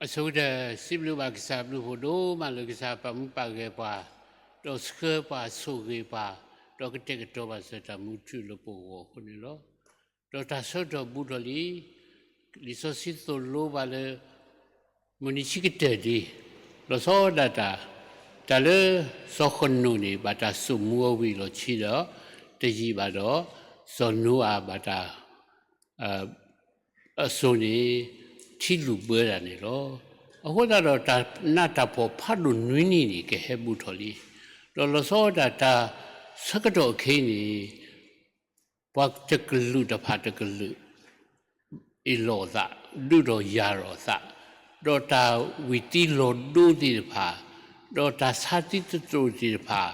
အဆိကတၢၢ် စံးဘျုးဘၣ်ကစၢ်အဘျုးအဖှိၣ်ဒိၣ်မးလၢကစၢ်ပာ်မူပာ်ဂဲၤပှၤ, ဒီးဆှၢပှၤဆိၣ်ဂ့ၤပှၤ, ဒီးကတဲာ်ကတီၤဘၣ်စၢၤတၢ်မူထူလၢပဂီၢ်အဃိန့ၣ်လီၤ. ဒီးတၢ်ဆၢကတီၢ်ဘူးထီၣ်လံ, လံာ်စီဆှံသိၣ်လိပှၤလၢ မုၢ်နံၤဆံကတၢၢ်ဒံး, လီၤဆီဒၣ်တၢ်, တၢ်လၢစီၤဃနိၣ်န့ၣ် ဘၣ်တၢ်စိာ်မူအီၤဝံၤအလီၢ်ခံဒီး တယံာ်ဘၣ်ဒီး, စီၤနိအၤဘၣ်တၢ် အစိၤန့ၣ် ထံလူၢ်ဘၢတၢ်န့ၣ်လီၤ. အဃိသတးဒီးတၢ်နးတၢ်ဖှီၣ်ဖးဒိၣ်နွံနံၣ်န့ၣ် ကဟဲဘူးထီၣ်လံ. ဒီးလီၤဆီဒၣ်တၢ်ဆၢကတီၢ်အခံန့ၣ် ပှၤတကလုာ်တဖၣ်တကလုာ် အ့ၣ်လိာ်အသး, ဒုးဒီးယၤဒီးအသး, ဒီးတၢ်ဝံၢ်သံလီၤဒိသ့ၣ်တဖၣ်, ဒီးတၢ်ဆါသံသတြိာ်သ့ၣ်တဖၣ်,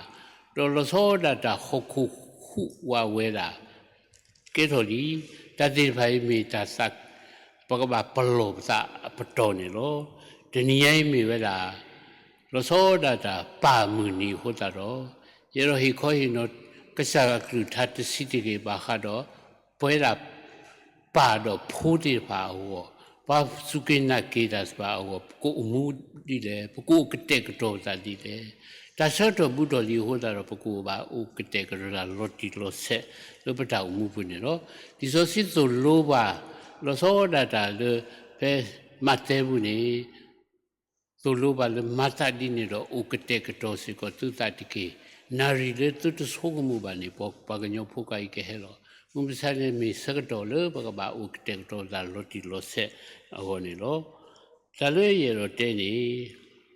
ဒီးလီၤဆီဒၣ်တၢ်ဟီၣ်ခိၣ်ဟူးဝးဝဲဒၣ် ကဲထီၣ်လံ. တၢ်သ့ၣ်တဖၣ်အံၤမ့ၢ်တၢ်သး ပကဘၣ်ပလီၢ်ပသးအပတီၢ်န့ၣ်လီၤ. တနံၤညါအံၤမ့ၢ်ဝဲဒၣ် လီၤဆီဒၣ်တၢ်ပၢ်မုၢ်နံၤအဃိသတးဒီး, ယအဲၣ်ဒိးဟ့ၣ်ခီဟ့ၣ်နီၤ ကစၢ်အကလုၢ်ကထါတဆံးတက့ၢ်ဘၣ်ဃးဒီး ပဝဲဒၣ် ပၢ်ဒီးဖိသ့ၣ်တဖၣ်အဂီၢ်, ပှၤစူၢ်က့ၤနာ်က့ၤတၢ်တဖၣ်အဂီၢ် ပကအိၣ်မူဒ်လဲၣ်, ပကအိၣ်ကတဲာ်ကတီၤပသးဒ်လဲၣ်. တၢ်ဆၢကတီၢ်ဘူးထီၣ်လံအဃိသတးဒီး ပကဘၣ်အိၣ်ကတဲာ်ကတီၤတၢ်လီၤတံၢ်လီၤဆဲးလၢပတၢ်အိၣ်မူပူၤန့ၣ်လီၤ. လံာ်စီဆှံသိၣ်လိပှၤ လီၤဆီဒၣ်တၢ်လၢ ဖဲမးသဲပူၤန့ၣ် သိၣ်လိပှၤလၢမၤသးဒ်န့ၣ်ဒီး အိၣ်ကတဲာ်ကတီၤစ့ၢ်ကီးသုသးတက့ၢ်. နၣ်ရံၣ်လၢသုတဆိကမိၣ်ဘၣ်န့ၣ် ပှၤကညီဖိခွါအံၤကဟဲလီၤ. မုၢ်မဆါတနံၤမ့ၢ်ဆၢကတီၢ်လၢပကဘၣ်အိၣ်ကတဲာ်ကတီၤသးလီၤတံၢ်လီၤဆဲးအဂီၢ်န့ၣ်လီၤ. တၢ်လၢယအဲၣ်ဒိးတဲန့ၣ်,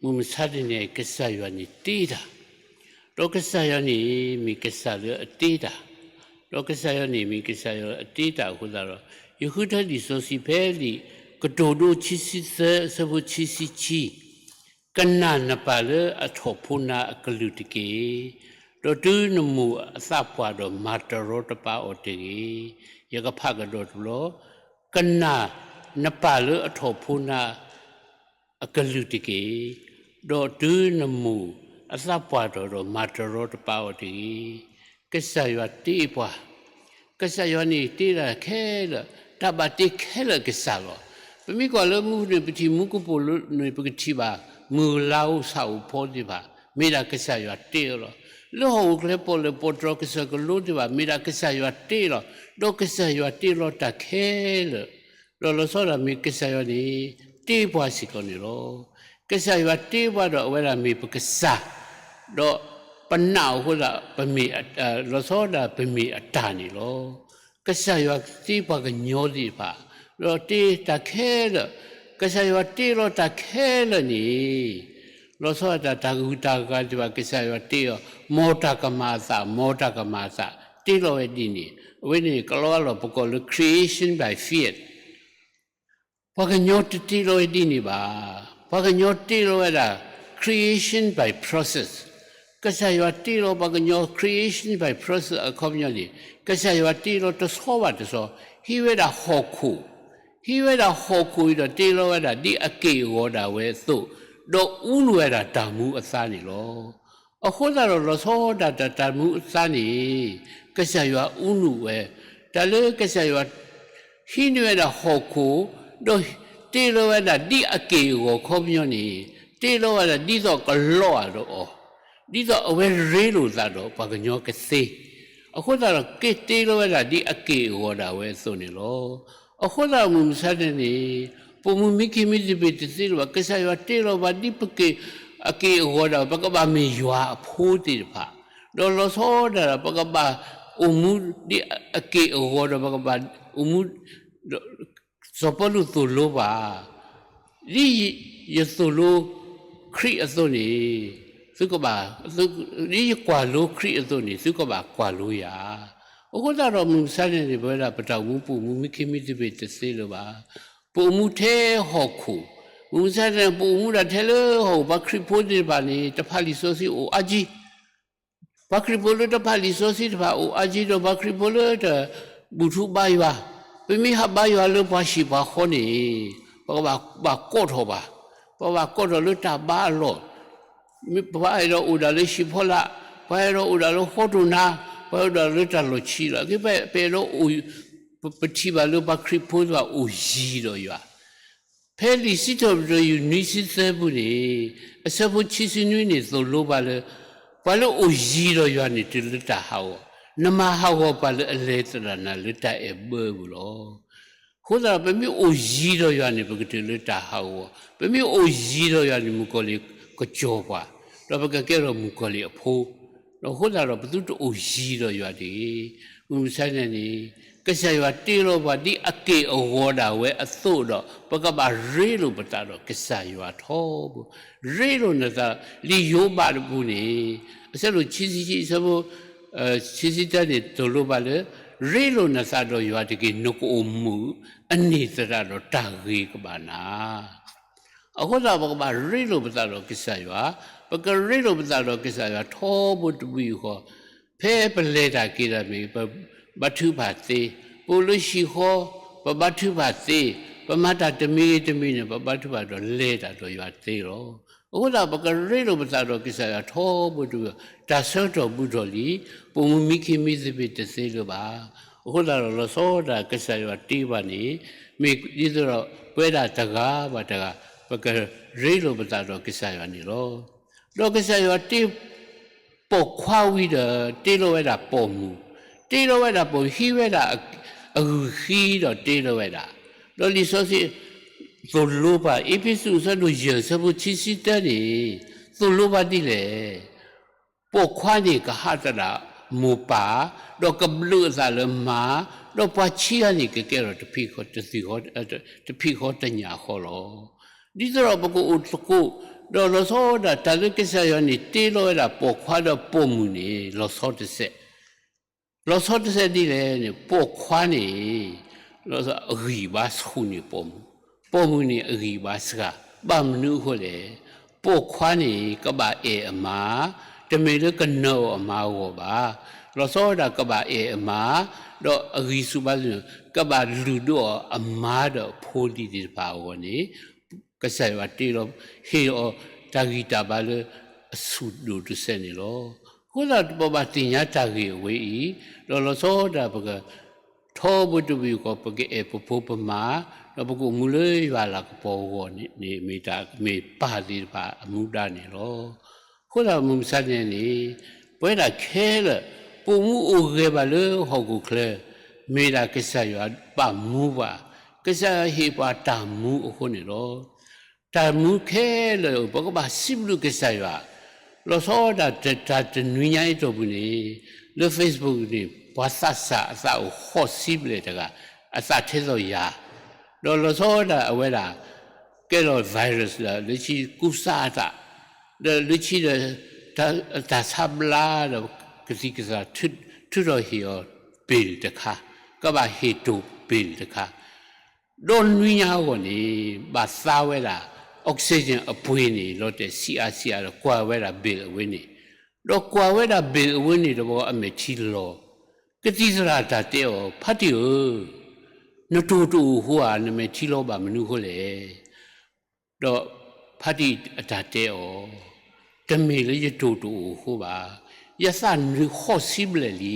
မုၢ်မဆါတနံၤ ကစၢ်ယွၤန့ၣ်တ့တၢ်, ဒီးကစၢ်ယွၤန့ၣ်မ့ၢ်ကစၢ်လၢအတ့တၢ်, ဒီးကစၢ်ယွၤန့ၣ်မ့ၢ်ကစၢ်လၢအတ့တၢ်အဃိသတးဒီး, ယဃုထၢလံာ်စီဆှံဖဲလံာ်ကတိၤဒိ ခံဆံသၢ အဆၢဖိခံဆံခံ, ကနၣ်နပၢ်လၢအထီၣ်ဖိနၤအကလုၢ်တက့ၢ်. ဒီးတုၤနမိၢ်အသးပှၢ်ဒီးမၤတရီတပါအီၤတဂ့ၤ. ယကဖးကဒီးတဘျီ, ကနၣ်နပၢ်လၢအထီၣ်ဖိနၤ အကလုၢ်တက့ၢ်. ဒီးတုၤနမိၢ်အသးပှၢ်ထီၣ်ဒီးမၤတရီတပါအီၤတဂ့ၤ. ကစၢ်ယွၤတ့ပှၤ, ကစၢ်ယွၤန့ၣ်တ့တၢ်ခဲလၢာ်, တၢ်ဘၣ်တ့ခဲလၢာ်ကစၢ်လီၤ. ပမ့ၢ်ကွၢ်လၢမူန့ၣ် ပထံၣ်မူကပိာ်လၢန့ၣ် ပကထံၣ်ဘၣ် မုၢ်လါအိၣ်ဆၣ်အိၣ်ဖီသ့ၣ်တဖၣ် မ့ၢ်ဒၣ်ကစၢ်ယွၤတ့အီၤလီၤ. လၢဟီၣ်ခိၣ်ချၢပီၣ်လဲၣ်ပီၣ်တြီၤကစၢၢ်ကလိသ့ၣ်တဖၣ် မ့ၢ်ဒၣ်ကစၢ်ယွၤတ့လီၤ. ဒီးကစၢ်ယွၤတ့လီၤတၢ်ခဲလၢာ် ဒီးလီၤဆီဒၣ်မ့ၢ်ကစၢ်ယွၤန့ၣ် တ့ပှၤစ့ၢ်ကီးန့ၣ်လီၤ. ကစၢ်ယွၤတ့ပှၤဒီးအဝဲဒၣ်မ့ၢ်ပကစၢ်, ဒီးပနာ်အဃိသတး ပမ့ၢ်, လီၤဆီဒၣ်ပမ့ၢ်အတၢ်န့ၣ်လီၤ. ကစၢ်ယွၤတ့ပှၤကညီသ့ၣ်တဖၣ်, ဒီးတ့တၢ်ခဲလၢာ်, ကစၢ်ယွၤတ့လီၤတၢ်ခဲလၢာ်န့ၣ် လီၤဆီဒၣ်တၢ်ဂုၤတၢ်ဂၤသ့ၣ်တဖၣ် ကစၢ်ယွၤတ့အီၤ, မ်တၢ်ကမၤအသး, မ်တၢ်ကမၤအသး, တ့လီၤဝဲဒ်န့ၣ်, အဝဲန့ၣ်ကလီလီၤ ပကိးလၢ creation by faith. ပှၤကညီတတ့လီၤဝဲဒ်န့ၣ်ဘၣ်. ပှၤကညီတ့လီၤဝဲဒၣ် creation by process. ကစၢ်ယွၤတ့လီၤပှၤကညီ creation by process အခီပညီန့ၣ်, ကစၢ်ယွၤတ့လီၤတဆီဘၣ်တဆီ, ဟံးဝဲဒၣ်ဟီၣ်ခိၣ်, ဟံးဝဲဒၣ်ဟီၣ်ခိၣ်အံၤဒီးတ့လီၤဝဲဒၣ်ဒ်အက့ၢ်အဂီၤဒၣ်ဝဲအသိး, ဒီးအူနုၣ်ဝဲဒၣ်တၢ်မူအသါန့ၣ်လီၤ. အဃိသတးဒီးလီၤဆီဒၣ်တၢ်တၢ်မူအသါန့ၣ် ကစၢ်ယွၤအူနုၣ်ဝဲ, တၢ်လၢကစၢ်ယွၤ ဟံးန့ၢ်ဝဲဒၣ်ဟီၣ်ခိၣ်, ဒီးတ့လီၤဝဲဒၣ်ဒ်အက့ၢ်အဂီၤခီပညီန့ၣ်, တ့လီၤဝဲဒၣ်ဒ်သိးကလီအီၤဒီးအီၤ, ဒ်သိးအဝဲရ့လိာ်သးဒီးပှၤကညီကသ့. အဃိသတးဒီး က့ၤတ့လီၤဝဲဒၣ်ဒ်အက့ၢ်အဂီၤဒၣ်ဝဲအသိးန့ၣ်လီၤ. အဃိသတးဒီးမုၢ်မဆါတနံၤန့ၣ်, ပအိၣ်မူမ့ၢ်ခံမံၤသဘ့ၣ်တသ့လၢၤဘၣ်, ကစၢ်ယွၤတ့လီၤပှၤဒ်ပက့ၢ်, အက့ၢ်အဂီၤဒၣ်ဝဲ, ပကဘၣ်မ့ၢ်ယွၤအဖိသ့ၣ်တဖၣ်, ဒီးလီၤဆီဒၣ်တၢ် ပကဘၣ်အိၣ်မူဒ်အက့ၢ်အဂီၤဒီးပကဘၣ်အိၣ်မူ, စီၤပီလူးသိၣ်လိပှၤ, ဒ်ယသိၣ်လိခရံာ်အသိးန့ၣ်, သုကဘၣ်, ဒ်ယကွၢ်လိခရံာ်အသိးန့ၣ် သုကဘၣ်ကွၢ်လိယၤ. အဃိသတးဒီးမုၢ်မဆါတနံၤန့ၣ် ပဝဲဒၣ်ပတၢ်အိၣ်မူပအိၣ်မူမ့ၢ်ခံမံၤသဘ့ၣ်တသ့လၢၤဘၣ်. ပအိၣ်မူထဲဟီၣ်ခိၣ်, မုၢ်မဆါတနံၤ ပအိၣ်မူဒၣ်ထဲလၢဟီၣ်ခိၣ်, ပှၤခရံာ်ဖိသ့ၣ်တဖၣ်န့ၣ် တဖးလံာ်စီဆှံအိၣ်အါကံ ပှၤခရံာ်ဖိလၢတဖးလံာ်စီဆှံတဖၣ်အိၣ်အါကံဒီး ပှၤခရံာ်ဖိလၢတဘူၣ်ထူဘါယွၤ, ပမ့ၢ်ဟးဘါယွၤလၢပှၤဟံၣ်ပှၤဃီန့ၣ်, ပကဘၣ်ကိးထီၣ်ဘၣ်, ပဘၣ်ကိးထီၣ်လၢတၢ်ဘါအလီၢ်, ပှၤအဲၣ်ဒိးအိၣ်ဒၣ်လၢဟံၣ်ဖီလာ်, ပှၤအဲၣ်ဒိးအိၣ်ဒၣ်လၢဃီတိၢ်နါ, ပှၤအဲၣ်ဒိးအိၣ်ဒၣ်လၢတၢ်လီၢ်ခံလီၤ. ပအဲၣ်ဒိး, ပထံၣ်ဘၣ်လၢပှၤခရံာ်ဖိသ့ၣ်တဖၣ်အိၣ်ယံၤဒီးယွၤ, ဖဲလံာ်စံးထီၣ်ပတြၢၤ ယူၢ်နွံဆံသၢပူၤန့ၣ် အဆၢဖိခံဆံနွံန့ၣ် သိၣ်လိပှၤလၢ ပှၤလၢအိၣ်ယံၤဒီးယွၤန့ၣ် တုၤလၢတၢ်ဟးဂီၤ, နမၤဟးဂီၤပှၤလၢအလဲၤသရၣ်နၤလၢတၢ်အဲၣ်ဘၢပူၤလီၤ. အဃိသတးဒီး ပမ့ၢ်အိၣ်ယံၤဒီးယွၤန့ၣ် ပကတုၤလၢတၢ်ဟးဂီၤ, ပမ့ၢ်အိၣ်ယံၤဒီးယွၤန့ၣ် မုၣ်ကီၤလံၢ်ကကၠီၤပှၤ, ဒီးပကကဲထီၣ်မုၣ်ကီၤလံၢ်အဖိ, ဒီးအဃိသတးဒီး ပသုတအိၣ်ယံၤဒီးယွၤတဂ့ၤ. မုၢ်မဆါန့ၣ်န့ၣ် ကစၢ်ယွၤတ့လီၤပှၤဒ်အက့ၢ်အဂီၤဒၣ်ဝဲအသိးဒီး ပကဘၣ်ရ့လိာ်ပသးဒီးကစၢ်ယွၤထီဘိ, ရ့လိာ်နသး, လံာ်ယိၤဘးတပူၤန့ၣ် အဆၢဒိၣ်ခံဆံခံ အဆၢဖိ ခံဆံတၢန့ၣ် သိၣ်လိပှၤလၢ ရ့လိာ်နသးဒီးယွၤတက့ၢ်, နကအိၣ်မုာ်, အန့ၢ်သရၣ်ဒီးတၢ်ဂ့ၤကဘၣ်နၤ. အဃိသတး ပကဘၣ်ရ့လိာ်ပသးဒီးကစၢ်ယွၤ, ပကရ့လိာ်ပသးဒီးကစၢ်ယွၤထီဘိတဘိယူၢ်ဃီ, ဖဲပလဲၤတၢ်က့ၤတၢ်မ့ၢ်ဂ့ၤ ပဘါထုကဖၣ်သ့, ပအိၣ်လၢဟံၣ်ဃီ ပဘါထုကဖၣ်သ့, ပမၤတၢ်တမံၤဂ့ၤတမံၤန့ၣ် ပဘါထုကဖၣ်ဒီးလဲၤတၢ်ဒီးယွၤသ့လီၤ. အဃိသတး ပကရ့လိာ်ပသးဒီးကစၢ်ယွၤထီဘိတဘိ, တၢ်ဆၢကတီၢ်ဘူးထီၣ်လံ, ပအိၣ်မူမံခံမံသပ့ၤတသ့လၢၤဘၣ်. အဃိသတးဒီး လီၤဆီဒၣ်တၢ်ကစၢ်ယွၤတ့ပှၤန့ၣ် မ့ၢ်ဒ်သိးဒီး ပဝဲဒၣ်တဂၤဘၣ်တဂၤ ပကရ့လိာ်ပသးဒီးကစၢ်ယွၤန့ၣ်လီၤ. ဒီးကစၢ်ယွၤတ့ ပိာ်ခွါဝံၤဒီး တ့လီၤဝဲဒၣ်ပိာ်မုၣ်, တ့လီၤဝဲဒၣ်ပိာ်မုၣ်, ဟံးဝဲဒၣ်အဂုၢ်ဃံဒီးတ့လီၤဝဲဒၣ်, ဒီးလံာ်စီဆှံ သိၣ်လိပှၤ အ့းဖ့းစူး အဆၢဒိၣ်ယဲၢ် အဆၢဖိခံဆံတၢန့ၣ် သိၣ်လိပှၤဒ်လဲၣ်. ပိာ်ခွါန့ၣ်ကဟးသဒၣ်မိၢ်ပၢ်, ဒီးကဘျုးအသးလၢမါ, ဒီးပှၤခံဂၤန့ၣ်ကကဲထီၣ် တဖံးဃီတညၣ်ဃီလီၤ. ဒ်သိးဒီးပကအိၣ်သကိး, ဒီးလီၤဆီဒၣ်တၢ်လၢကစၢ်ယွၤန့ၣ် တ့လီၤဝဲဒၣ်ပိာ်ခွါဒီးပိာ်မုၣ်န့ၣ် လီၤဆီတစဲး လီၤဆီတစဲးဒ်လဲၣ်န့ၣ် ပိာ်ခွါန့ၣ် အဂံၢ်ဘါဆူၣ်န့ၢ်ပိာ်မုၣ်, ပိာ်မုၣ်န့ၣ်အဂံၢ်ဘါစှၤ, ဘၣ်မနုၤအဃိလဲၣ်. ပိာ်ခွါန့ၣ် ကဘၣ်အဲၣ်အမါ, တမ့ၢ်လၢကနၢၤအီၤအမါအဂီၢ်ဘၣ်. လီၤဆီဒၣ်ကဘၣ်အဲၣ်အမါ, ဒီးအဂံၢ်ဆူၣ်ဘါဆူၣ်န့ၣ် ကဘၣ်လုၢ်ဒိၣ်အီၤအမါဒီးအဖိလံၤသ့ၣ်တဖၣ်အဂီၢ်န့ၣ် ကစၢ်ယွၤတ့လီၤ ဟ့ၣ်အီၤတၢ်ဂံၢ်တၢ်ဘါလၢအဆူၣ်ဒိၣ်တစဲးန့ၣ်လီၤ. အဃိသတး ပဘၣ်သ့ၣ်ညါတၢ်ဂ့ၢ်အဝဲအံၤ, ဒီးလီၤဆီဒၣ်ပက ထီဘိတဘိယူၢ်ဃီ ပကအဲၣ်ပဖိပမါ, ဒီးပကအိၣ်မူလၢယွၤလၤကပီၤအဂီၢ်န့ၣ် မ့ၢ်တၢ်မ့ၢ်ပၢ်သ့ၣ်တဖၣ်အမူဒါန့ၣ်လီၤ. အဃိသတးမုၢ်မဆါန့ၣ်န့ၣ် ပဝဲဒၣ်ခဲလၢာ် ပိာ်မုၣ်အိၣ်ဂဲၤဘၣ်လၢဟီၣ်ခိၣ်ချၢ, မ့ၢ်ဒၣ်ကစၢ်ယွၤပာ်မူပှၤ, ကစၢ်ယွၤဟ့ၣ်ပှၤတၢ်မူအဃိန့ၣ်လီၤ. တၢ်မူခဲလၢာ် ပကဘၣ်စံးဘျုးကစၢ်ယွၤ, လီၤဆီဒၣ်တၢ်တနွံညါအံၤတီၢ်ပူၤန့ၣ် လၢ Facebook န့ၣ် ပှၤသးစၢ်အသးအိၣ်ဃိးဆံဘျဲၣ်တဂၤ, အသးထဲသိးယၤ, ဒီးလီၤဆီဒၣ်အဝဲဒၣ် ကဲလီၤ virus ဒီး လၢခံကူစါအသး, ဒီးလၢခံဒီး တၢ်ဆါဘျါဒီး ကသံၣ်ကသၣ် ထုးထီၣ်ဟ့ၣ်အီၤ bill တခါ, ကဘၣ်ဟ့ၣ်တိၢ် bill တခါ ဒီးနွံညါအဂီၢ်န့ၣ် ဘၣ်သါဝဲဒၣ် oxygen အပှ့ၤန့ၣ် လီၤတဲာ်ဆံးအါဆံးအါဒီး ကွၢ်ဝဲဒၣ် bill အဝဲန့ၣ်, ဒီးကွၢ်ဝဲဒၣ် bill အဝဲန့ၣ်တဘျီ အမဲာ်ထံလီၤ, ကသံၣ်သရၣ်တၢ်တဲအီၤ ဖါတံၢ်ဧၢ, နတိၢ်တအိၣ်အဃိဧါ, နမဲာ်ထံလီၤဘၣ်မနုၤအဃိလဲၣ်. ဒီးဖါတံၢ်အတၢ်တဲအီၤ, တမ့ၢ်လၢယတိၢ်တအိၣ်အဃိဘၣ်. ယသးနွံဃိးဆံဘျဲၣ်လံ.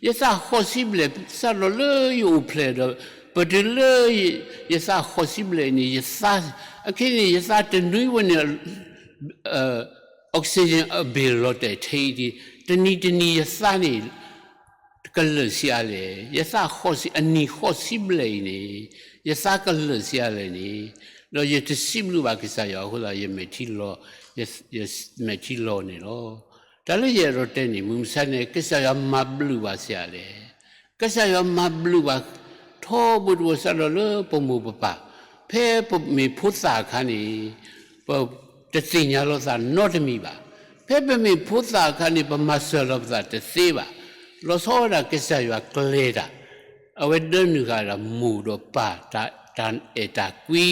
ယသးဃိးဆံဘျဲၣ် စးထီၣ်လၢယအိၣ်ဖျဲၣ်ဒီး ပတုၤလၢယသးဃိးဆံဘျဲၣ်န့ၣ် ယသး, အခဲအံၤန့ၣ် ယသးတနွံဝဲန့ၣ် oxygen အ bill လီၤတဲာ်ထဲအံၤ တနံၤတနံၤယသးန့ၣ် ကလၢာ်ဆံးအါလဲၣ်, ယသးဃိးဆံ, အနံၣ်ဃိးဆံဘျဲၣ်အံၤန့ၣ် ယသးကလၢာ်ဆံးအါလဲၣ်န့ၣ်, ဒီးယတစံးဘျုးဘၣ်ကစၢ်ယွၤအဃိသတး ယမဲာ်ထံလီၤ, ယမဲာ်ထံလီၤန့ၣ်လီၤ. တၢ်လၢယအဲၣ်ဒိးတဲန့ၣ် မုၢ်မဆါန့ၣ် ကစၢ်ယွၤမၤဘျုးဘၣ်ဆံးအါလဲၣ်. ကစၢ်ယွၤမၤဘျုးဘၣ် ထီဘိတဘိစးထီၣ်လၢပမိၢ်ပပၢ်, ဖဲပမ့ၢ်ဖိသၣ်အခါန့ၣ် ပတသ့ၣ်ညါလီၤသးနီတမံၤဘၣ်. ဖဲပမ့ၢ်ဖိသၣ်အခါန့ၣ် ပမၤစၢၤလီၤပသးတသ့ဘၣ်. လီၤဆီဒၣ်ကစၢ်ယွၤကျဲၤတၢ်, အဝဲဒၢနုာ်ဃာ်ဒၣ်မိၢ်ဒီးပၢ် တၢ်အဲၣ်တၢ်ကွံ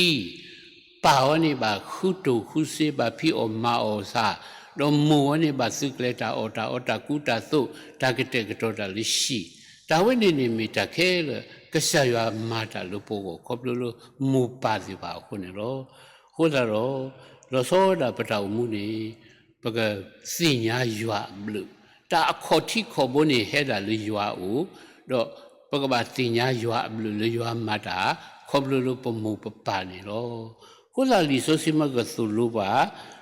ပၢ်အီၤန့ၣ်ဘၣ်ဃုတိၢ်ဃုစ့ ဘၣ်ဖံးအီၣ်မၤအီၣ်ဆၣ်, ဒီးမိၢ်အီၤန့ၣ်ဘၣ်သုးကျဲၤတၢ်အီၣ်တၢ်အီတၢ်ကူတၢ်သိး တၢ်ကတဲာ်ကတီၤတၢ်လၢဟံၣ်, တၢ်ဝဲန့ၣ်န့ၣ်မ့ၢ်တၢ်ခဲလၢာ် ကစၢ်ယွၤမၤတၢ်လၢပဂီၢ်ခီဖျိလၢမိၢ်ပၢ်သ့ၣ်တဖၣ်အဃိန့ၣ်လီၤ. အဃိသတးဒီး လီၤဆီဒၣ်ပတၢ်အိၣ်မူန့ၣ် ပကသ့ၣ်ညါယွၤအဘျုး, တၢ်အခီၣ်ထံးခီၣ်ဘိန့ၣ်ဟဲဒၣ်လၢယွၤအအိၣ်, ဒီးပကဘၣ်သ့ၣ်ညါယွၤအဘျုးလၢယွၤမၤတၢ် ခီဖျိလၢပမိၢ်ပပၢ်န့ၣ်လီၤ. အဃိသတးလံာ်စီဆှံမၢကသိၣ်လိပှၤ,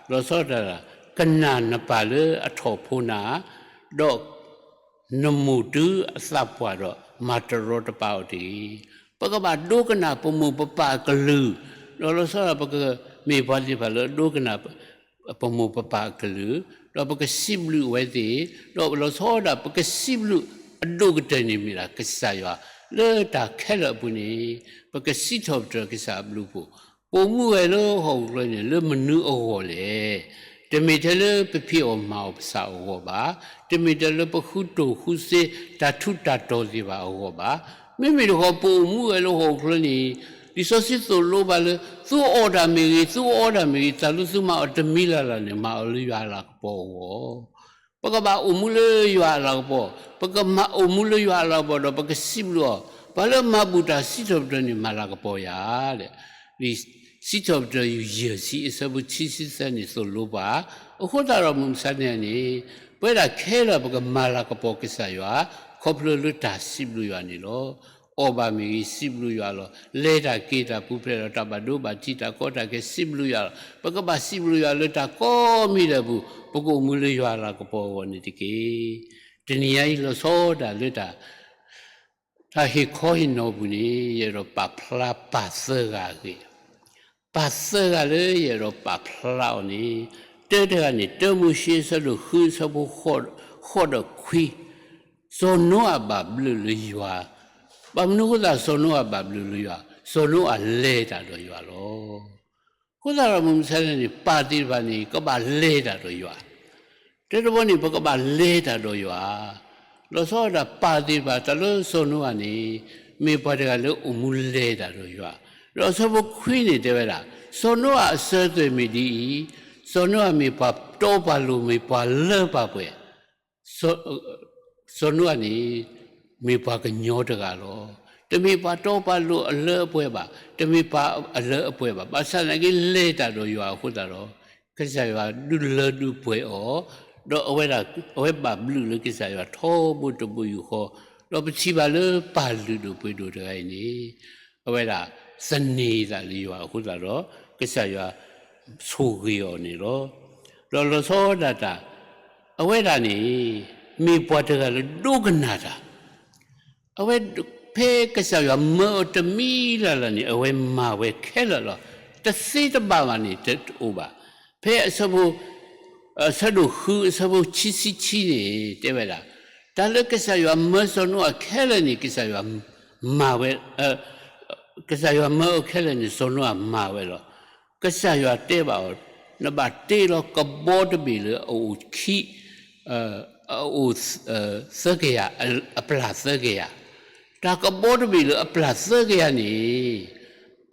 လီၤဆီဒၣ်တၢ်, ကနၣ်နပၢ်လၢအထီၣ်ဖိနၤ, ဒီး နမိၢ်တုၤအသးပှၢ်ဒီး မၤတရီတပါအီၤတဂ့ၤ. ပကဘၣ်ဒိကနၣ်ပမိၢ်ပပၢ်အကလုၢ်, ဒီးလီၤဆီဒၣ်ပကမ့ၢ်ပှၤသ့ၣ်တဖၣ်လၢအဒိကနၣ် ပမိၢ်ပပၢ်အကလုၢ်, ဒီးပကစံးဘျုးအဝဲသ့ၣ်, ဒီးလီၤဆီဒၣ်ပကစံးဘျုးအဒိၣ်ကတၢၢ်န့ၣ်မ့ၢ်ဒၣ်ကစၢ်ယွၤ, လၢတၢ်ခဲလၢာ်အပူၤန့ၣ် ပကစံးထီၣ်ပတြၢၤကစၢ်အဘျုးအဖှိၣ်, ပအိၣ်မူဝဲလၢဟီၣ်ခိၣ်ချၢန့ၣ် လၢမနုၤအဂီၢ်လဲၣ်. တမ့ၢ်ထဲလၢပဖံးအီၣ်မၤအီၣ်ပသးအဂီၢ်ဘၣ်, တမ့ၢ်ထဲလၢပဃုတိၢ်ဃုစ့တၢ်ထူးတၢ်တီၤသ့ၣ်တဖၣ်အဂီၢ်ဘၣ်. မ့မ့ၢ်တခီ ပအိၣ်မူဝဲလၢဟီၣ်ခိၣ်ချၢန့ၣ် လံာ်စီဆှံသိၣ်လိပှၤလၢ သုအီၣ်တၢ်မ့ၢ်ဂ့ၤ, သုအီတၢ်မ့ၢ်ဂ့ၤ, တၢ်လၢသုမၤအီၤတမံၤလၢ်လၢ်န့ၣ် မၤအီၤလၢယွၤအလၤကပီၤအဂီၢ်. ပကဘၣ်အိၣ်မူလၢယွၤအလၤကပီၤ, ပကမၤအိၣ်မူလၢယွၤအလၤကပီၤဒီး ပကစံးဘျုးအီၤ, ပှၤလၢမၤဘူၣ်တၢ်စံးထီၣ်ပတြၢၤန့ၣ် မၤလၤကပီၤယၤ, လံာ်စံးထီၣ်ပတြၢၤ ယုၢ်ယဲၢ်ဆံ အဆၢဖိခံဆံသၢန့ၣ်သိၣ်လိပှၤ, အဃိသတးဒီးမုၢ်မဆါတနံၤအံၤန့ၣ် ပဝဲဒၣ်ခဲလၢာ်ပကမၤလၤကပီၤကစၢ်ယွၤ, ခီဖျိလၢတၢ်စံးဘျုးယွၤန့ၣ်လီၤ. အီၣ်ဘၣ်မ့ၢ်ဂ့ၤ စံးဘျုးယွၤလီၤ. လဲၤတၢ်က့ၤတၢ်ပူၤဖျဲးဒီးတၢ်ဘၣ်ဒိဘၣ်ထံးတၢ်ကီတၢ်ခဲစံးဘျုးယွၤလီၤ. ပကဘၣ်စံးဘျုးယွၤလၢတၢ်ကိးမံၤဒဲးအပူၤ, ပကအိၣ်မူလၢယွၤအလၤကပီၤအဂီၢ်န့ၣ်တက့ၢ်. တနံၤညါအံၤလီၤဆီဒၣ်တၢ်လၢတၢ် တၢ်ဟ့ၣ်ခီဟ့ၣ်နီၤအပူၤန့ၣ် ယအဲၣ်ဒိးပာ်ဖျါပၢ်သၢဂၤအဂ့ၢ်, ပၢ်သၢဂၤလၢယအဲၣ်ဒိးပာ်ဖျါအီၤန့ၣ်, တၢတဂၤန့ၣ် တၢမိၤၡ့အဆၢဒိၣ်ဃုအဆၢဖိဃိးဒီးခွံ, စီၤနိအၤဘၣ်ဘျုးလၢယွၤ, ဘၣ်မနုၤအဃိသတးစီၤနိအၤဘၣ်ဘျုးလၢယွၤ, စီၤနိအၤလဲၤတၢ်ဒီးယွၤလီၤ. အဃိသတးဒီးမုၢ်မဆါတနံၤန့ၣ် ပၢ်သ့ၣ်တဖၣ်န့ၣ် ကဘၣ်လဲၤတၢ်ဒီးယွၤ, တၢတဘီန့ၣ် ပကဘၣ်လဲၤတၢ်ဒီးယွၤ, လီၤဆီဒၣ်တၢ်ပၢ်သ့ၣ်တဖၣ် တၢ်လၢစီၤနိအၤန့ၣ် မ့ၢ်ပှၤတဂၤလၢအိၣ်မူလဲၤတၢ်ဒီးယွၤ, ဒီးအဆၢဖိခွံန့ၣ်တဲဝဲဒၣ်, စီၤနိအၤအစၢၤသွဲၣ်မ့ၢ်ဒ်အံၤ, စီၤနိအၤမ့ၢ်ပှၤတီပှၤလိၤ မ့ၢ်ပှၤလၢပှၤပှဲၤ စီၤနိအၤန့ၣ် မ့ၢ်ပှၤကညီတဂၤလီၤ. တမ့ၢ်ပှၤတီပှၤလိၤအလၢအပှဲၤဘၣ်, တမ့ၢ်ပှၤအလၢအပှဲၤဘၣ်, ဘၣ်ဆၣ်သနာ်က့လဲၤတၢ်ဒီးယွၤအဃိသတးဒီး, ကစၢ်ယွၤဒုးလၢဒုးပှဲၤအီၤ, ဒီးအဝဲဒၣ် အဝဲဘၣ်ဘျုးလၢကစၢ်ယွၤထီဘိတဘိယူၢ်ဃီ, ဒီးပထံၣ်ဘၣ်လၢပၢ်လုၢ်ဒိၣ်ပှ့ၤဒိၣ်တဂၤအံၤန့ၣ် အဝဲဒၣ်သန့ၤသးလၢယွၤအဃိသတးဒီး, ကစၢ်ယွၤဆိၣ်ဂ့ၤအီၤန့ၣ်လီၤ. ဒီးလီၤဆီဒၣ်တၢ်, အဝဲဒၣ်န့ၣ် မ့ၢ်ပှၤတဂၤလၢဒိကနၣ်တၢ်, အဝဲ ဖဲကစၢ်ယွၤမၢအီၤတမံၤလၢ်လၢ်န့ၣ် အဝဲမၤဝဲခဲလၢာ်လီၤ. တသ့တဘၣ်ဘၣ်န့ၣ်တအိၣ်ဘၣ်. ဖဲအဆၢဖိ အဆၢဒိၣ်ဃု အဆၢဖိခံဆံခံန့ၣ် တဲဝဲဒၣ်, တၢ်လၢကစၢ်ယွၤမၢစီၤနိအၤခဲလၢာ်န့ၣ် ကစၢ်ယွၤမၤဝဲ, ကစၢ်ယွၤမၢအီၤခဲလၢာ်န့ၣ် စီၤနိအၤမၤဝဲလီၤ. ကစၢ်ယွၤတဲဘၣ်အီၤ, နဘၣ်တ့လီၤကဘီတဘ့ၣ်လၢအအိၣ်ခံ အအိၣ် သၢကယၤ, အပျၢ်သၢကယၤ, တၢ်ကဘီတဘ့ၣ်လၢအပျၢ်သၢကယၤန့ၣ်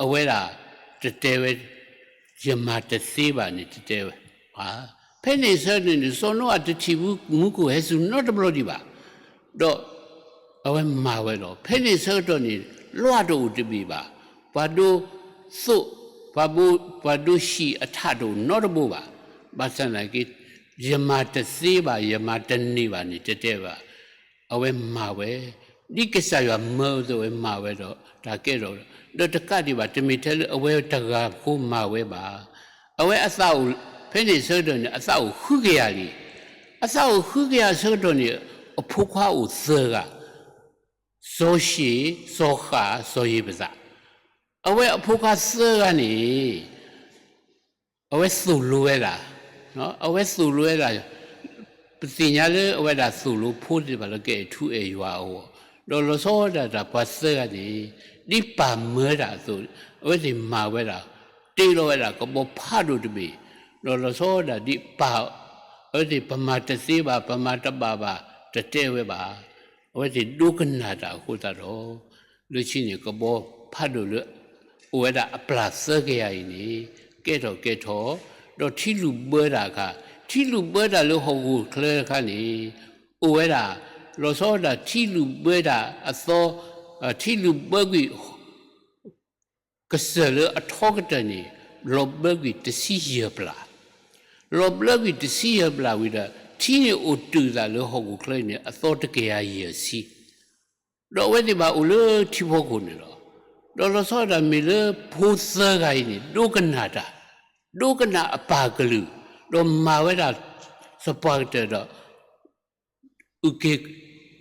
အဝဲဒၣ်တတဲဝဲ, ယမၤတသ့ဘၣ်န့ၣ် တတဲဝဲ. ဖဲန့ၣ်ဆၢန့ၣ်န့ၣ် စီၤနိအၤတထံၣ်မူခိၣ်ဟဲစူၤနီတဘျီဒံးဘၣ်. ဒီး အဝဲမၤဝဲလီၤ. ဖဲန့ၣ်ဆၢကတီၢ်န့ၣ် လွၢ်တအိၣ်တဘ့ၣ်ဘၣ်, ပှၤဒိသိး, ပှၤဒိဟံၣ်အထးတအိၣ်နီတဘိဘၣ်. ဘၣ်ဆၣ်သနာ်က့ ယမၤတသ့ဘၣ်, ယမၤတန့ၢ်ဘၣ်န့ၣ် တတဲဘၣ်. အဝဲမၤဝဲ, ဒ်ကစၢ်ယွၤမၢအသိးအဝဲမၤဝဲဒီး တၢ်ကဲထီၣ်, ဒီးတကးဒံးဘၣ် တမ့ၢ်ထဲလၢအဝဲတဂၤဃိမၤဝဲဘၣ်. အဝဲအသးအိၣ်, ဖဲန့ၣ်ဆၢကတီၢ်န့ၣ် အသးအိၣ်ဃုကယၤလံ. အသးအိၣ်ဃုကယၤဆၢကတီၢ်န့ၣ် အဖိခွါအိၣ်သၢဂၤ, စီၤၡ့ၣ်, စီၤဃၣ်, စီၤယ့းဖသး. အဝဲအဖိခွါသၢဂၤန့ၣ် အဝဲသိၣ်လိဝဲဒၣ်, အဝဲသိၣ်လိဝဲဒၣ်, ပသ့ၣ်ညါလၢအဝဲဒၣ်သိၣ်လိဖိသ့ၣ်တဖၣ်လၢကအဲၣ်ထူအဲၣ်ယွၤအဂီၢ်, ဒီးလီၤဆီဒၣ်တၢ်ပှၤသၢဂၤန့ၣ် ဒ်ပၢ်မၢတၢ်အသိး အဝဲသ့ၣ်မၤဝဲဒၣ်, တ့လီၤဝဲဒၣ်ကဘီဖးဒိၣ်တဘ့ၣ်, ဒီးလီၤဆီဒၣ်ဒ်ပၢ်, အဝဲသ့ၣ်ပမၤတသ့ဘၣ်, ပမၤတဘၣ်ဘၣ်, တတဲဝဲဘၣ်. အဝဲသ့ၣ်ဒိကနၣ်တၢ်အဃိသတးဒီး လၢခံန့ၣ် ကဘီဖးဒိၣ်လၢ အိၣ်ဝဲဒၣ်အပျၢ်သၢကယၤအံၤန့ၣ် ကဲထီၣ်ကဲထီၣ်, ဒီးထံလုၢ်ဘၢတၢ်အခါ, ထံလုၢ်ဘၢတၢ်လၢဟီၣ်ခိၣ်ချၢအခါန့ၣ် အိၣ်ဝဲဒၣ်, လီၤဆီဒၣ်တၢ်ထံလုၢ်ဘၢတၢ်အသီ, ထံလုၢ်ဘၢကွံာ် ကစၢၢ်လၢအထီကတၢၢ်န့ၣ် လီၤဘၢကွံာ်တဆံယဲၢ်ပျၢ်, လီၤဘၢကွံာ်တဆံယဲၢ်ပျၢ်ဝံၤဒီး ထံန့ၣ်အိၣ်တုာ်သးလၢဟီၣ်ခိၣ်ချၢန့ၣ် အသီတကယၤယဲၢ်ဆံ, ဒီးအဝဲသ့ၣ်ဘၣ်အိၣ်လၢထံဖီခိၣ်န့ၣ်လီၤ. ဒီးလီၤဆီဒၣ်တၢ်မ့ၢ်လၢဖိသၢဂၤအံၤန့ၣ် ဒိကနၣ်တၢ်, ဒိကနၣ်အပၢ်ကလုၢ်, ဒီးမၤဝဲဒၣ် သပှၢ်ကတၢၢ်ဒီး အုၣ်က့ၤ,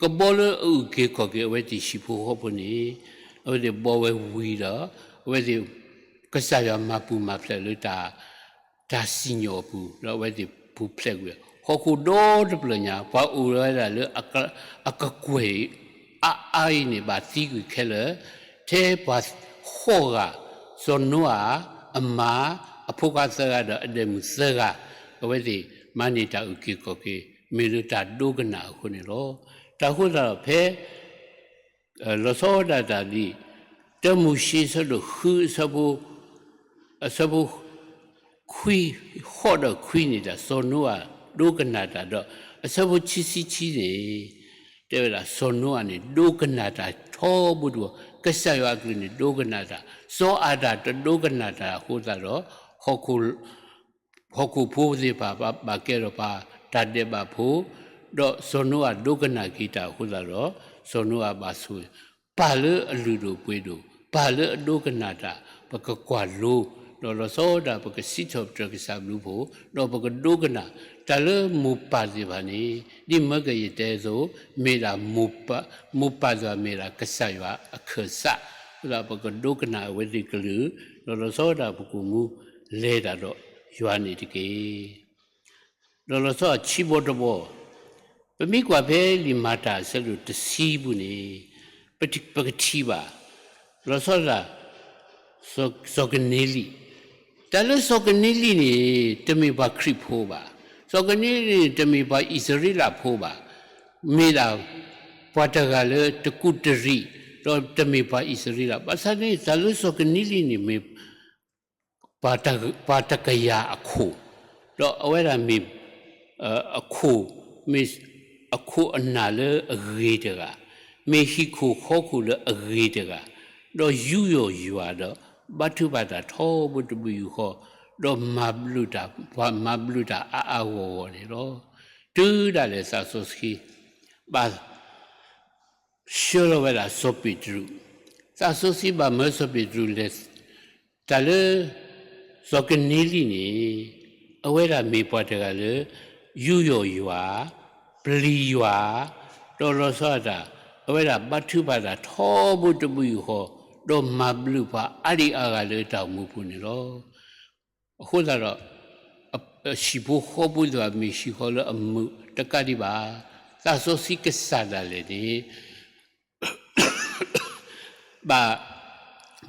ကဘီလၢအအုၣ်က့ၤခီၣ်က့ၤ အဝဲသ့ၣ်ဟံၣ်ဖိဃီဖိန့ၣ်, အဝဲသ့ၣ်ဘီဝဲဝံၤဒီး အဝဲသ့ၣ် ကစၢ်ယွၤမၤပူၤမၤဖျဲးလၢတၢ်, တၢ်စံၣ်ညီၣ်အပူၤ ဒီးအဝဲသ့ၣ်ပူၤဖျဲးကွံာ် ဟီၣ်ခိၣ်ဒီတဖျၢၣ်ညါ ပှၤအိၣ်ဝဲဒၣ်လၢအက, အကကွဲၢ်အါအါအံၤန့ၣ် ဘၣ်သံကွံာ်ခဲလၢာ်, ထဲပှၤဃိးဂၤ, စီၤနိအၤ, အမါ, အဖိခွါသၢဂၤဒီးအဒဲးမုၣ်သၢဂၤ, အဝဲသ့ၣ်မၤန့ၢ်တၢ်အုၣ်က့ၤခီၣ်က့ၤ မ့ၢ်လၢတၢ်ဒိကနၣ်အဃိန့ၣ်လီၤ. တၢ်အဃိသတးဒီးဖဲ လီၤဆီဒၣ်တၢ်ဒ် တၢမိၤၡ့အဆၢဒိၣ်ဃုအဆၢဖိ, အဆၢဖိ ခွံ, ဃိးဒီးခွံန့ၣ် တၢ်စီၤနိအၤဒိကနၣ်တၢ်ဒီး အဆၢဖိခံဆံခံန့ၣ် တဲဝဲဒၣ် စီၤနိအၤန့ၣ် ဒိကနၣ်တၢ်ထီဘိတဘိ, ကစၢ်ယွၤအကလုၢ်န့ၣ် ဒိကနၣ်တၢ်, စီၤအၤဒၣ်တဒိကနၣ်တၢ်အဃိသတးဒီး ဟီၣ်ခိၣ်ဖိသ့ၣ်တဖၣ်ဘၣ်ကဲထီၣ်ပှၤတၢ်ဒဲးဘးဖိ, ဒီးစီၤနိအၤဒိကနၣ်က့ၤတၢ်အဃိသတးဒီး စီၤနိအၤဘၣ်ဆိၣ်ဂ့ၤ, ပၢ်လၢအလုၢ်ဒိၣ်ပှ့ၤဒိၣ်, ပၢ်လၢအဒိကနၣ်တၢ် ပကကွၢ်လိ, ဒီးလီၤဆီဒၣ်ပကစံးထီၣ်ပတြၢၤကစၢ်ဘျုးဖှိၣ်, ဒီးပကဒိကနၣ် တၢ်လၢမိၢ်ပၢ်သ့ၣ်တဖၣ်န့ၣ် ဒ်မၢကယတဲအသိး, မ့ၢ်ဒၣ်မိၢ်ပၢ်သ့ၣ်တဖၣ်မ့ၢ်ဒၣ်ကစၢ်ယွၤအခၢၣ်စး, အဃိသတးပကဒိကနၣ်အဝဲသ့ၣ်ကလုၢ်, ဒီးလီၤဆီဒၣ်ပကအိၣ်မူလဲၤတၢ်ဒီးယွၤန့ၣ်တက့ၢ်. ဒီးလီၤဆီခံဘီတဘီ, ပမ့ၢ်ကွၢ်ဖဲလံာ်မၤတၢ်အဆၢဒိၣ်တဆံပူၤန့ၣ်, ပကထံၣ်ဘၣ်, လီၤဆီဒၣ် စီၤကနၤလံၣ်, တၢ်လၢစီၤကနၤလံၣ်န့ၣ် တမ့ၢ်ပှၤခရံာ်ဖိဘၣ်. စီၤကနၤလံၣ်န့ၣ် တမ့ၢ်ပှၤအံၣ်စရ့လးဖိဘၣ်. မ့ၢ်ဒၣ်ပှၤတဂၤလၢတကူးတရံး, ဒီးတမ့ၢ်ပှၤအံၣ်စရ့လး, ဘၣ်ဆၣ်န့ၣ် တၢ်လၢစီၤကနၤလံၣ်န့ၣ်မ့ၢ် ပှၤတကယၤအခိၣ်, ဒီးအဝဲဒၣ်မ့ၢ် အခိၣ်, မ့ၢ်အခိၣ်အနၢ်လၢအဂ့ၤတဂၤ, မ့ၢ်ဟံၣ်ခိၣ်ဃီခိၣ်လၢအဂ့ၤတဂၤ, ဒီးယူးယီၣ်ယွၤဒီး ဘါထုကဖၣ်တၢ်ထီဘိတဘိယူၢ်ဃီ, ဒီးမၤဘျုးတၢ်, ပှၤမၤဘျုးတၢ်အါအါဂီၢ်ဂီၢ်န့ၣ်လီၤ. တုၤဒၣ်လဲာ်သးစီဆှံ ဘၣ် ဆှၢလီၤဝဲဒၣ်စီၤပ့းတရူး, သးစီဆှံဘၣ်မၢစီၤပ့းတရူးလဲၤ, တၢ်လၢ စီၤကနၤလံၣ်န့ၣ် အဝဲဒၣ်မ့ၢ်ပှၤတဂၤလၢ ယူးယီၣ်ယွၤ, ပျံၤယွၤ, ဒီးလီၤဆီဒၣ်တၢ် အဝဲဒၣ်ဘါထုကဖၣ်တၢ်ထီဘိတဘိယူၢ်ဃီ, ဒီးမၤဘျုးပှၤအါဒံအါဂၤလၢတၢ်အိၣ်မူပူၤန့ၣ်လီၤ. အဃိသတးဒီး ဟံၣ်ဖိဃီဖိသ့ၣ်တဖၣ်မ့ၢ်ဟံၣ်ဃီလၢအမုာ်တကးဒံးဘၣ်, သးစီဆှံကစၢ်ဒၣ်လဲာ်န့ၣ် ဘၣ်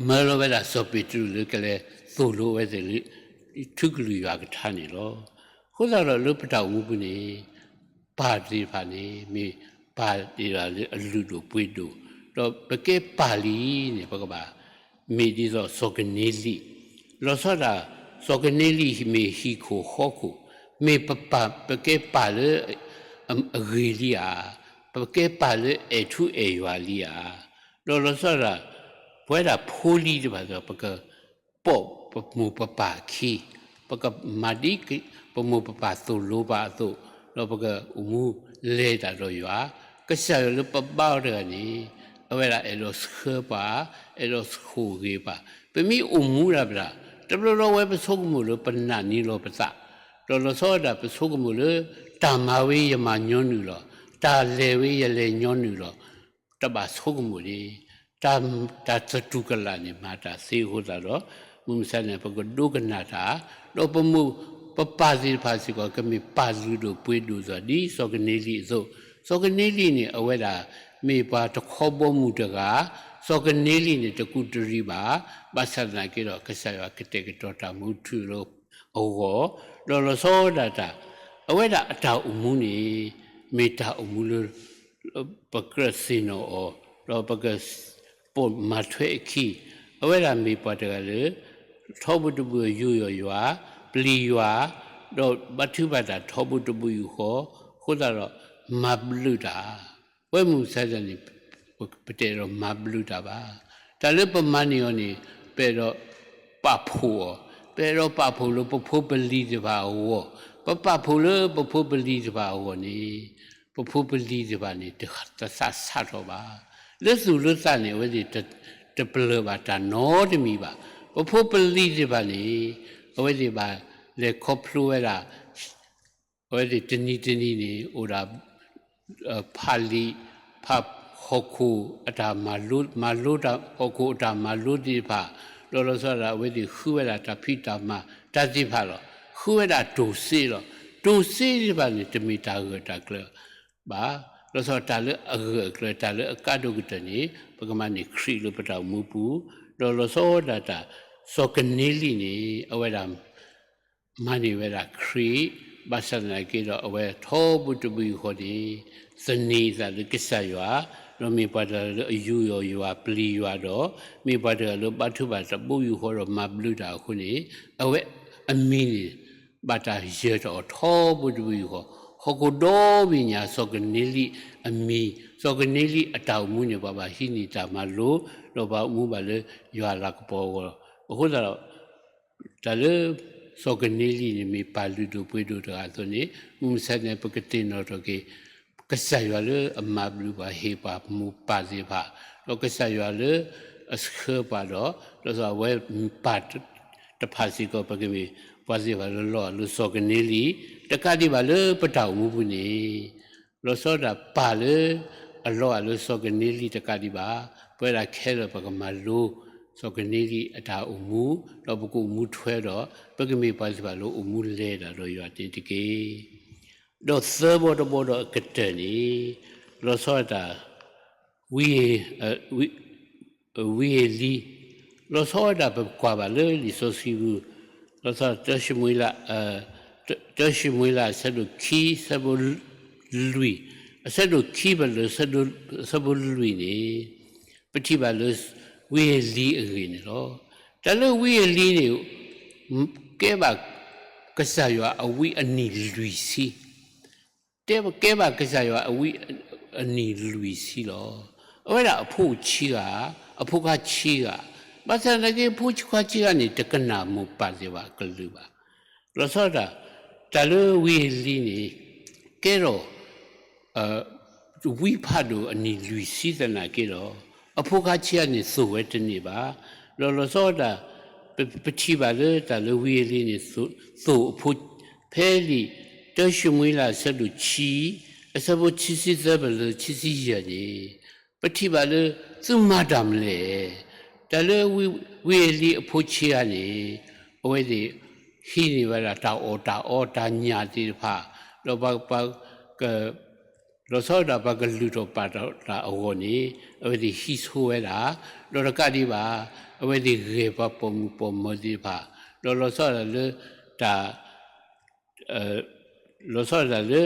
မၢလီၤဝဲဒၣ်စီၤပ့းတရူးလၢကလဲၤသိၣ်လိဝဲသ့ၣ်လၢ ထံကလုၢ်ယွၤကထါန့ၣ်လီၤ. အဃိသတးဒီးလၢပတၢ်အိၣ်မူပူၤန့ၣ် ပၢ်သ့ၣ်တဖၣ်န့ၣ် မ့ၢ်ပၢ်သ့ၣ်တဖၣ်လၢအလုၢ်ဒိၣ်ပှ့ၤဒိၣ်, ဒီးပကဲပၢ်လံန့ၣ် ပကဘၣ် မ့ၢ်ဒ်သိးစီၤကနၤလံၣ်, လီၤဆီဒၣ် စီၤကနၤလံၣ်မ့ၢ်ဟံၣ်ခိၣ်ဃီခိၣ်, မ့ၢ်ပပၢ်, ပကဲပၢ်လၢအဂ့ၤလံဧါ, ပကဲပၢ်လၢအဲၣ်ထူအဲၣ်ယွၤလံဧါ, ဒီးလီၤဆီဒၣ် ပဝဲဒၣ်ဖိလံၤတဖၣ်ဒီး ပကပိာ်ပမိၢ်ပပၢ်အခံ, ပကမၤဒ်ပမိၢ်ပပၢ်သိၣ်လိပှၤအသိး, ဒီးပကအိၣ်မူလဲၤတၢ်ဒီးယွၤ, ကစၢ်ယွၤလၢပဘါအီၤတဂၤန့ၣ် အဝဲဒၣ်အဲၣ်ဒိးဆှၢပှၤ, အဲၣ်ဒိးဆိၣ်ဂ့ၤပှၤ, ပမ့ၢ်အိၣ်မူဒၣ်ပတၢ်, တဘျီဘျီဝဲပဆိကမိၣ်လၢပနာ်န့ၢ်လီၤပသး, ဒီးလီၤဆီဒၣ်ပဆိကမိၣ်လၢ တၢ်မၤဝဲယမၤညီနုၢ်လီၤ, တၢ်လဲၤဝဲယလဲၤညီနုၢ်လီၤ, တဘၣ်ဆိကမိၣ်န့ၣ်, တၢ်သတူၢ်ကလာ်န့ၣ် မၤတၢ်သ့အဃိသတးဒီး မုၢ်မဆါန့ၣ် ပကဒိကနၣ်တၢ်, ဒီးပမိၢ်ပပၢ်သ့ၣ်တဖၣ်စ့ၢ်ကီး ကမ့ၢ်ပၢ်လုၢ်ဒိၣ်ပှ့ၤဒိၣ်သ့ၣ်တဖၣ် ဒ်စီၤကနၤလံၣ်အသိး, စီၤကနၤလံၣ်န့ၣ် အဝဲဒၣ်မ့ၢ်ပှၤတခီဘီမုၢ်တဂၤ, စီၤကနၤလံၣ်န့ၣ် တကူးတရံးဘၣ်, ဘၣ်ဆၣ်သနာ်က့ဒီး ကစၢ်ယွၤကတဲာ်ကတီၤတၢ်မူထူလၢအဂီၢ်, ဒီးလီၤဆီဒၣ်တၢ်, အဝဲဒၣ်အတၢ်အိၣ်မူန့ၣ် မ့ၢ်တၢ်အိၣ်မူလၢ ပကြၢးသ့ၣ်နီၣ်အီၤ, ဒီးပကပိာ်မၤထွဲအခံ, အဝဲဒၣ်မ့ၢ်ပှၤတဂၤလၢ ထီဘိတဘိယူးယီၣ်ယွၤ, ပျံၤယွၤ, ဒီးဘါထုကဖၣ်တၢ်ထီဘိတဘိယူၢ်ဃီ, အဃိသတးဒီး မၤဘျုးတၢ်, ပဝဲမုၢ်မဆါတနံၤန့ၣ် ပတအဲၣ်ဒိးမၤဘျုးတၢ်ဘၣ်. တၢ်လၢပမၤန့ၢ်အီၤန့ၣ် ပအဲၣ်ဒိးပာ်ဖှိၣ်အီၤ, ပအဲၣ်ဒိးပာ်ဖှိၣ်လၢပဖိပလံၤသ့ၣ်တဖၣ်အဂီၢ်, ပပာ်ဖှိၣ်လၢပဖိပလံၤသ့ၣ်တဖၣ်အဂီၢ်န့ၣ် ပဖိပလံၤသ့ၣ်တဖၣ်န့ၣ် တသးစၢ်ထီၣ်ဘၣ်. လၢသူၣ်လၢသးန့ၣ် အဝဲသ့ၣ်တ တပလၢၢ်ဘၣ်တၢ်နီတမံၤဘၣ်. ပဖိပလံၤသ့ၣ်တဖၣ်န့ၣ် အဝဲသ့ၣ်ဘၣ်လဲၤခီဖျိဝဲဒၣ် အဝဲသ့ၣ်တနံၤတနံၤန့ၣ် အိၣ်ဒၣ် ဖးလံာ်, ဖးဟီၣ်ခိၣ်အတၢ်မၤလိ, မၤလိတၢ်ဟီၣ်ခိၣ်အတၢ်မၤလိသ့ၣ်တဖၣ်, ဒီးလီၤဆီဒၣ်တၢ် အဝဲသ့ၣ်ဃုဝဲဒၣ်တၢ်ဖံးတၢ်မၤတၢ်သ့ၣ်တဖၣ်လီၤ. ဃုဝဲဒၣ်တိၢ်စ့လီၤ. တိၢ်စ့သ့ၣ်တဖၣ်န့ၣ် တမ့ၢ်တၢ်ဂၢၢ်တၢ်ကျၢၤဘၣ်. လီၤဆီဒၣ်တၢ်လၢအဂၢၢ်အကျၢၤ တၢ်လၢအကါဒိၣ်ကတၢၢ်န့ၣ် ပကမၤန့ၢ်ခရံာ်လၢပတၢ်အိၣ်မူပူၤ, ဒီးလီၤဆီဒၣ်တၢ် စီၤကန့လံန့ၣ် အဝဲဒၣ် မၤန့ၢ်ဝဲဒၣ်ခရံာ်, ဘၣ်ဆၣ်သနာ်က့ဒီး အဝဲထီဘိတဘိယူၢ်ဃီန့ၣ် သန့ၤအသးလၢကစၢ်ယွၤ, ဒီးမ့ၢ်ပှၤတဂၤလၢအယူးယီၣ်ယွၤပျံၤယွၤဒီး မ့ၢ်ပှၤတဂၤလၢဘါထုကဖၣ်တၢ်ဘိယူၢ်ဃီဒီးမၤဘျုးတၢ်အဃိန့ၣ် အဝဲအမံၤန့ၣ် ဘၣ်တၢ်ယၢၢ်တၢ်အီၤထီဘိတဘိယူၢ်ဃီ, ဟီၣ်ခိၣ်ဒီဘ့ၣ်ညါ စီၤကန့လံအမံၤ, စီၤကန့လံအတၢ်အိၣ်မူန့ၣ် ပှၤဘၣ်ဟံးန့ၢ်တၢ်မၤလိ, ဒီးပှၤအိၣ်မူဘၣ်လၢယွၤအလၤကပီၤအဂီၢ်, အဃိသတးဒီး တၢ်လၢ စီၤကန့လံန့ၣ် မ့ၢ်ပၢ်လုၢ်ဒိၣ်ပှ့ၤဒိၣ်တဂၤအသိးန့ၣ် မုၢ်မဆါန့ၣ် ပကသ့ၣ်နီၣ်ထီၣ်က့ၤ ကစၢ်ယွၤလၢအမၤဘျုးပှၤ ဟ့ၣ်ပှၤမိၢ်ပၢ်သ့ၣ်တဖၣ်, ဒီးကစၢ်ယွၤလၢအဆှၢပှၤဒီး ဒီးအဝဲပၢ်တဖၣ်စ့ၢ်ကီး ပကမ့ၢ်ပှၤသ့ၣ်တဖၣ်လၢလီၤဂာ်လၢစီၤကန့လံ, တကးဒံးဘၣ်လၢပတၢ်အိၣ်မူပူၤန့ၣ် လီၤဆီဒၣ်တၢ်ပၢ်လၢအလီၤဂာ်လၢစီၤကန့လံတကးဒံးဘၣ်, ပဝဲဒၣ်ခဲလၢာ်ပကမၤလိ စီၤကန့လံအတၢ်အိၣ်မူ, ဒီးပကအိၣ်မူထွဲဒီး ပကမ့ၢ်ပှၤသ့ၣ်တဖၣ်လၢအိၣ်မူလဲၤတၢ်ဒီးယွၤန့ၣ်တက့ၢ်. ဒီးသၢဘီတဘီဒီးအကတၢၢ်န့ၣ် လီၤဆီဒၣ်တၢ် ဝံဧလံ, လီၤဆီဒၣ်တၢ်ပကွၢ်ဘၣ်လၢလံာ်စီဆှံပူၤ, လီၤဆီတၢၡမူၤအ့လး, တၢၡမူၤအ့လး အဆၢဒိၣ်ခံ အဆၢဖိလွံၢ်, အဆၢဒိၣ်ခံ ပလၢ အဆၢဖိလွံၢ်န့ၣ် ပထံၣ်ဘၣ်လၢ ဝံဧလံအဂ့ၢ်န့ၣ်လီၤ. တၢ်လၢဝံဧလံန့ၣ် ကဲဘၣ်ကစၢ်ယွၤအဝံအနံၣ်လွံၢ်ဆံ တဲကဲဘၣ်ကစၢ်ယွၤအဝံအနံၣ်လွံၢ်ဆံလီၤ. အဝဲဒၣ်အဖိဆံးဂၤ, အဖိခွါဆံးဂၤ, ဘၣ်ဆၣ်သနာ်က့ အဖိခွါဆံးဂၤန့ၣ် တကနၣ်မိၢ်ပၢ်သ့ၣ်တဖၣ်အကလုၢ်ဘၣ်. လီၤဆီဒၣ်တၢ်, တၢ်လၢဝံဧလံန့ၣ် ကဲထီၣ် ဝံဖးဒိၣ်အနံၣ်လွံၢ်ဆံသနာ်က့ဒီး အဖိခွါဆံးဂၤန့ၣ်သိၣ်ဝဲတန့ၢ်ဘၣ်. ဒီးလီၤဆီဒၣ်တၢ် ပထံၣ်ဘၣ်လၢတၢ်လၢဝံဧလံန့ၣ် သိၣ်အဖိ, ဖဲလံာ်တၢၡမူၤအ့လး အဆၢဒိၣ်ခံ အဆၢဖိခံဆံသၢ ပလၢခံဆံယဲၢ်န့ၣ် ပထံၣ်ဘၣ်လၢ သုမၤတၢ်မနုၤလဲၣ်. တၢ်လၢဝံဧလံအဖိဆံးဂၤန့ၣ် အဝဲသ့ၣ် ဟံးန့ၢ်ဝဲဒၣ်တၢ်အီၣ်တၢ်အီတၢ်ညၣ်သ့ၣ်တဖၣ်, ဒီးပှၤ လီၤဆီဒၣ်တၢ် ပှၤကလုၢ်ထီၣ်ပာ်ထီၣ်တၢ်အဂီၢ်န့ၣ် အဝဲသ့ၣ်ဟံးဆိဝဲဒၣ်, ဒီးတကးဒံးဘၣ် အဝဲသ့ၣ်ဂဲၤပှၤပိာ်မုၣ်ပိာ်မၢၤသ့ၣ်တဖၣ်, ဒီးလီၤဆီဒၣ်တၢ်လၢတၢ် လီၤဆီဒၣ်တၢ်လၢ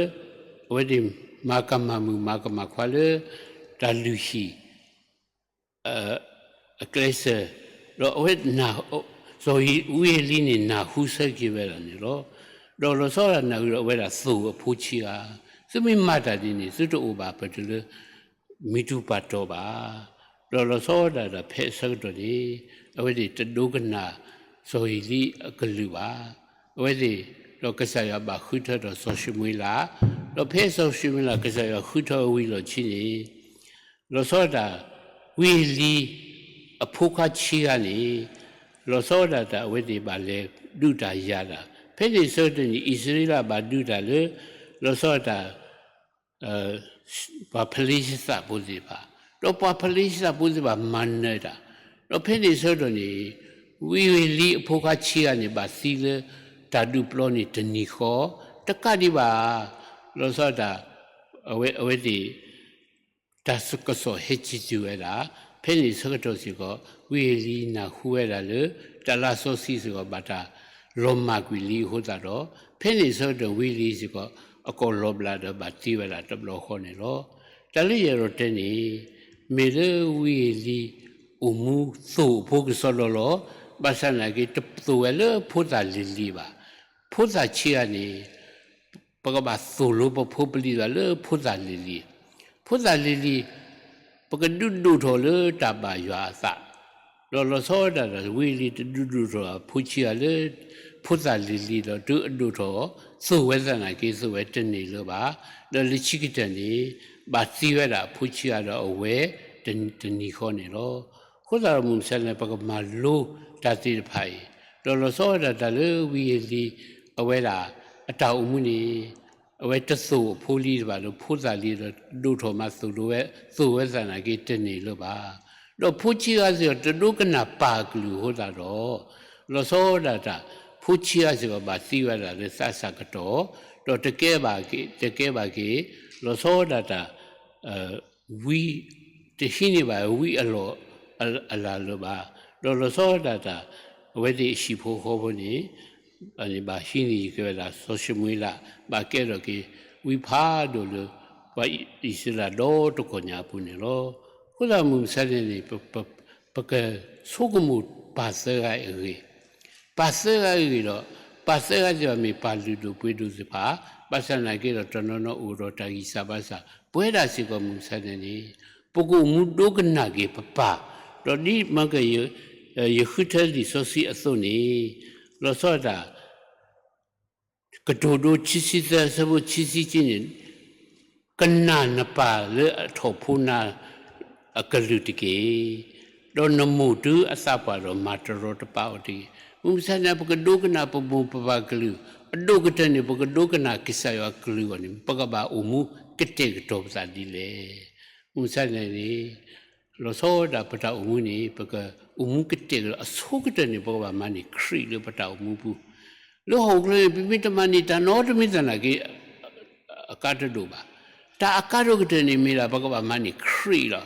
အဝဲသ့ၣ်မၤကမၣ်မုၣ်မၤကမၣ်ခွါလၢ တၢ်လုၢ်ဟံၣ် အကျဲစၢၤ, ဒီးအဝဲ စီၤဝံဧလံန့ၣ် နၢ်ဟူဆၢက့ၤဝဲဒၣ်န့ၣ်လီၤ. ဒီးလီၤဆီဒၣ်တၢ်နၢ်ဟူဒီး အဝဲဒၣ်သိၣ်အဖိဆံးဂၤ, သုမ့ၢ်မၤတၢ်ဒ်န့ၣ် သုတအိၣ်ဘၣ်ပတုၤလၢ မံၤတူၢ်ပာ်တီၤဘၣ်. ဒီးလီၤဆီဒၣ်တၢ်ဖဲအဆၢကတီၢ်န့ၣ် အဝဲသ့ၣ်တဒိကနၣ် စီၤဝံဧလံအကလုၢ်ဘၣ်. အဝဲသ့ၣ် ဒီးကစၢ်ယွၤဘၣ်ဃုထၢဒီးစီၤၡမူၤအ့လး, ဒီးဖဲစီၤၡမူၤအ့လး ကစၢ်ယွၤဃုထၢဝံၤအလီၢ်ခံန့ၣ် လီၤဆီဒၣ်တၢ် ဝံဧလံ အဖိခွါဆံးဂၤန့ၣ် လီၤဆီဒၣ်တၢ် အဝဲသ့ၣ်ဘၣ်လဲၤဒုးတၢ်ယၤတၢ်, ဖဲန့ၣ်အဆၢကတီၢ်န့ၣ် အံၣ်စရ့လးဘၣ်ဒုးတၢ်လၢ လီၤဆီဒၣ်တၢ် ပှၤဖလ့ၡသးဖိသ့ၣ်တဖၣ်, ဒီးပှၤဖလ့ၡသးဖိသ့ၣ်တဖၣ်မၤနၢၤတၢ်, ဒီးဖဲန့ၣ်အဆၢကတီၢ်န့ၣ် ဝံဧလံအဖိခွါဆံးဂၤန့ၣ် ဘၣ်သံလၢတၢ်ဒုးပျီန့ၣ်တနံၤဃီ, တကးဒံးဘၣ် လီၤဆီဒၣ်တၢ် အဝဲ အဝဲသ့ၣ် တၢ်ကစီၣ်ဟဲက့ၤတုၤဝဲဒၣ်, ဖဲန့ၣ်အဆၢကတီၢ်စ့ၢ်ကီး ဝံဧလံနၢ်ဟူဝဲဒၣ်လၢ တၢ်လၢစီဆှံစ့ၢ်ကီး ဘၣ်တၢ်လီၤမၢ်ကွံာ်လံအဃိသတးဒီး ဖဲန့ၣ်အဆၢကတီၢ် ဝံဧလံစ့ၢ်ကီး အကိာ်လီၤဘျးဒီးဘၣ်သံဝဲဒၣ်တဘျီဃီန့ၣ်လီၤ. တၢ်လၢယအဲၣ်ဒိးတဲန့ၣ် မ့ၢ်လၢဝံဧလံအိၣ်မူသိၣ်အဖိကစီဒီလီၤ. ဘၣ်ဆၣ်သနာ်က့ တသိၣ်ဝဲလၢဖိသၣ်လံၤလံၤဘၣ်. ဖိသၣ်ဆံးဂၤန့ၣ် ပကဘၣ်သိၣ်လိပဖိပလံၤသးလၢဖိသၣ်လံၤလံၤ, ဖိသၣ်လံၤလံၤ ပကဒုးဒိၣ်ထီၣ်လၢတၢ်ဘၣ်ယွၤအသး, ဒီးလီၤဆီဒၣ်တၢ် ဝံဧလံတဒုးဒိၣ်ထီၣ်အဖိဆံးဂၤလၢ ဖိသၣ်လံၤလံၤဒီး တုၤအဒိၣ်ထီၣ် သိၣ်ဝဲသနာ်က့ သိၣ်ဝဲတန့ၢ်လၢၤဘၣ်, ဒီးလၢခံကတၢၢ်န့ၣ် ဘၣ်သံဝဲဒၣ်အဖိဆံးဂၤဒီးအဝဲတနံၤဃီန့ၣ်လီၤ. အဃိသတးဒီးမုၢ်မဆါန့ၣ် ပကမၤလိတၢ်သ့ၣ်တဖၣ်အံၤ, ဒီးလီၤဆီဒၣ်တၢ်လၢဝံယလံၤ အဝဲဒၣ်အတၢ်အိၣ်မူန့ၣ် အဝဲတသိၣ်အဖိလံတဖၣ်လၢဖိသၣ်လံဒီး ဒိၣ်ထီၣ်မၤသိၣ်လိဝဲ သိၣ်ဝဲသနာ်က့တန့ၢ်လၢၤဘၣ်. ဒီးဖိဆံးအါစ့ၢ်ကီး တဒိကနၣ်ပၢ်အကလုၢ်အဃိသတးဒီး လီၤဆီဒၣ်တၢ် ဖိဆံးအါစ့ၢ်ကီး ဘၣ်သံဝဲဒၣ်လၢသးစၢ်ကတီၢ်, ဒီးတကဲဘၣ်က့ၤ, တကဲဘၣ်က့ၤ, လီၤဆီဒၣ်တၢ် ဝံ တဟံးန့ၢ်ဘၣ်ဝံအလီၢ်အလၤလၢၤဘၣ်. ဒီးလီၤဆီဒၣ်တၢ် အဝဲသ့ၣ်အဟံၣ်ဖိဃီဖိန့ၣ် ဘၣ်ဟံးန့ၢ်က့ၤဝဲဒၣ်စီၤၡမူၤအ့လး, ဘၣ်ကဲထီၣ်က့ၤ ဝံဖးဒိၣ်လၢ ပှၤအံၣ်စရ့လးဒီတကီၢ်ညါအပူၤန့ၣ်လီၤ. အဃိသတးမုၢ်မဆါန့ၣ်န့ၣ် ပကဆိကမိၣ်ပၢ်သၢဂၤအံၤအဂ့ၢ်, ပၢ်သၢဂၤအံၤဒီး ပၢ်သၢဂၤသ့ၣ်တဖၣ်မ့ၢ်ပၢ်လုၢ်ဒိၣ်ပှ့ၤဒိၣ်သ့ၣ်တဖၣ်, ဘၣ်ဆၣ်သနာ်က့ဒီး တနီၤနီၤအိၣ်ဒီးတၢ်ဂံၢ်စၢ်ဘါစၢ်, ပဝဲဒၣ်စ့ၢ်ကီးမုၢ်မဆါန့ၣ်န့ၣ် ပကအိၣ်မူဒိကနၣ်က့ၤပပၢ်, ဒီးဒ်မ့ၢ်က ယဃုထၢလံာ်စီဆှံအသိးန့ၣ် လီၤဆီဒၣ်တၢ် ကတိၤဒိ ခံဆံသၢ အဆၢဖိခံဆံခံန့ၣ် ကနၣ်နပၢ်လၢအထီၣ်ဖိနၤအကလုၢ်တက့ၢ်. ဒီးနမိၢ်တုၤအသးပှၢ်ဒီး မၤတရီတပါအီၤတက့ၢ်. မုၢ်မဆါန့ၣ် ပကဒိကနၣ်ပမိၢ်ပပၢ်ကလုၢ်, အဒိၣ်ကတၢၢ်န့ၣ် ပကဒိကနၣ်ကစၢ်ယွၤကလုၢ်အဂီၢ်န့ၣ် ပကဘၣ်အိၣ်မူကတဲာ်ကတီၤပသးဒ်လဲၣ်. မုၢ်မဆါန့ၣ်န့ၣ် လီၤဆီဒၣ်တၢ်ပတၢ်အိၣ်မူန့ၣ် ပကအိၣ်မူကတဲာ်ကတီၤ အဆိကတၢၢ်န့ၣ် ပကဘၣ်မၤန့ၢ်ခရံာ်လၢပတၢ်အိၣ်မူပူၤ, လၢဟီၣ်ခိၣ်ချၢန့ၣ် ပမ့ၢ်တမၤန့ၢ်တၢ်နီတမံၤသနာ်က့ အကါတဒိၣ်ဘၣ်. တၢ်အကါဒိၣ်ကတၢၢ်န့ၣ်မ့ၢ်ဒၣ် ပကဘၣ်မၤန့ၢ်ခရံာ်လီၤ.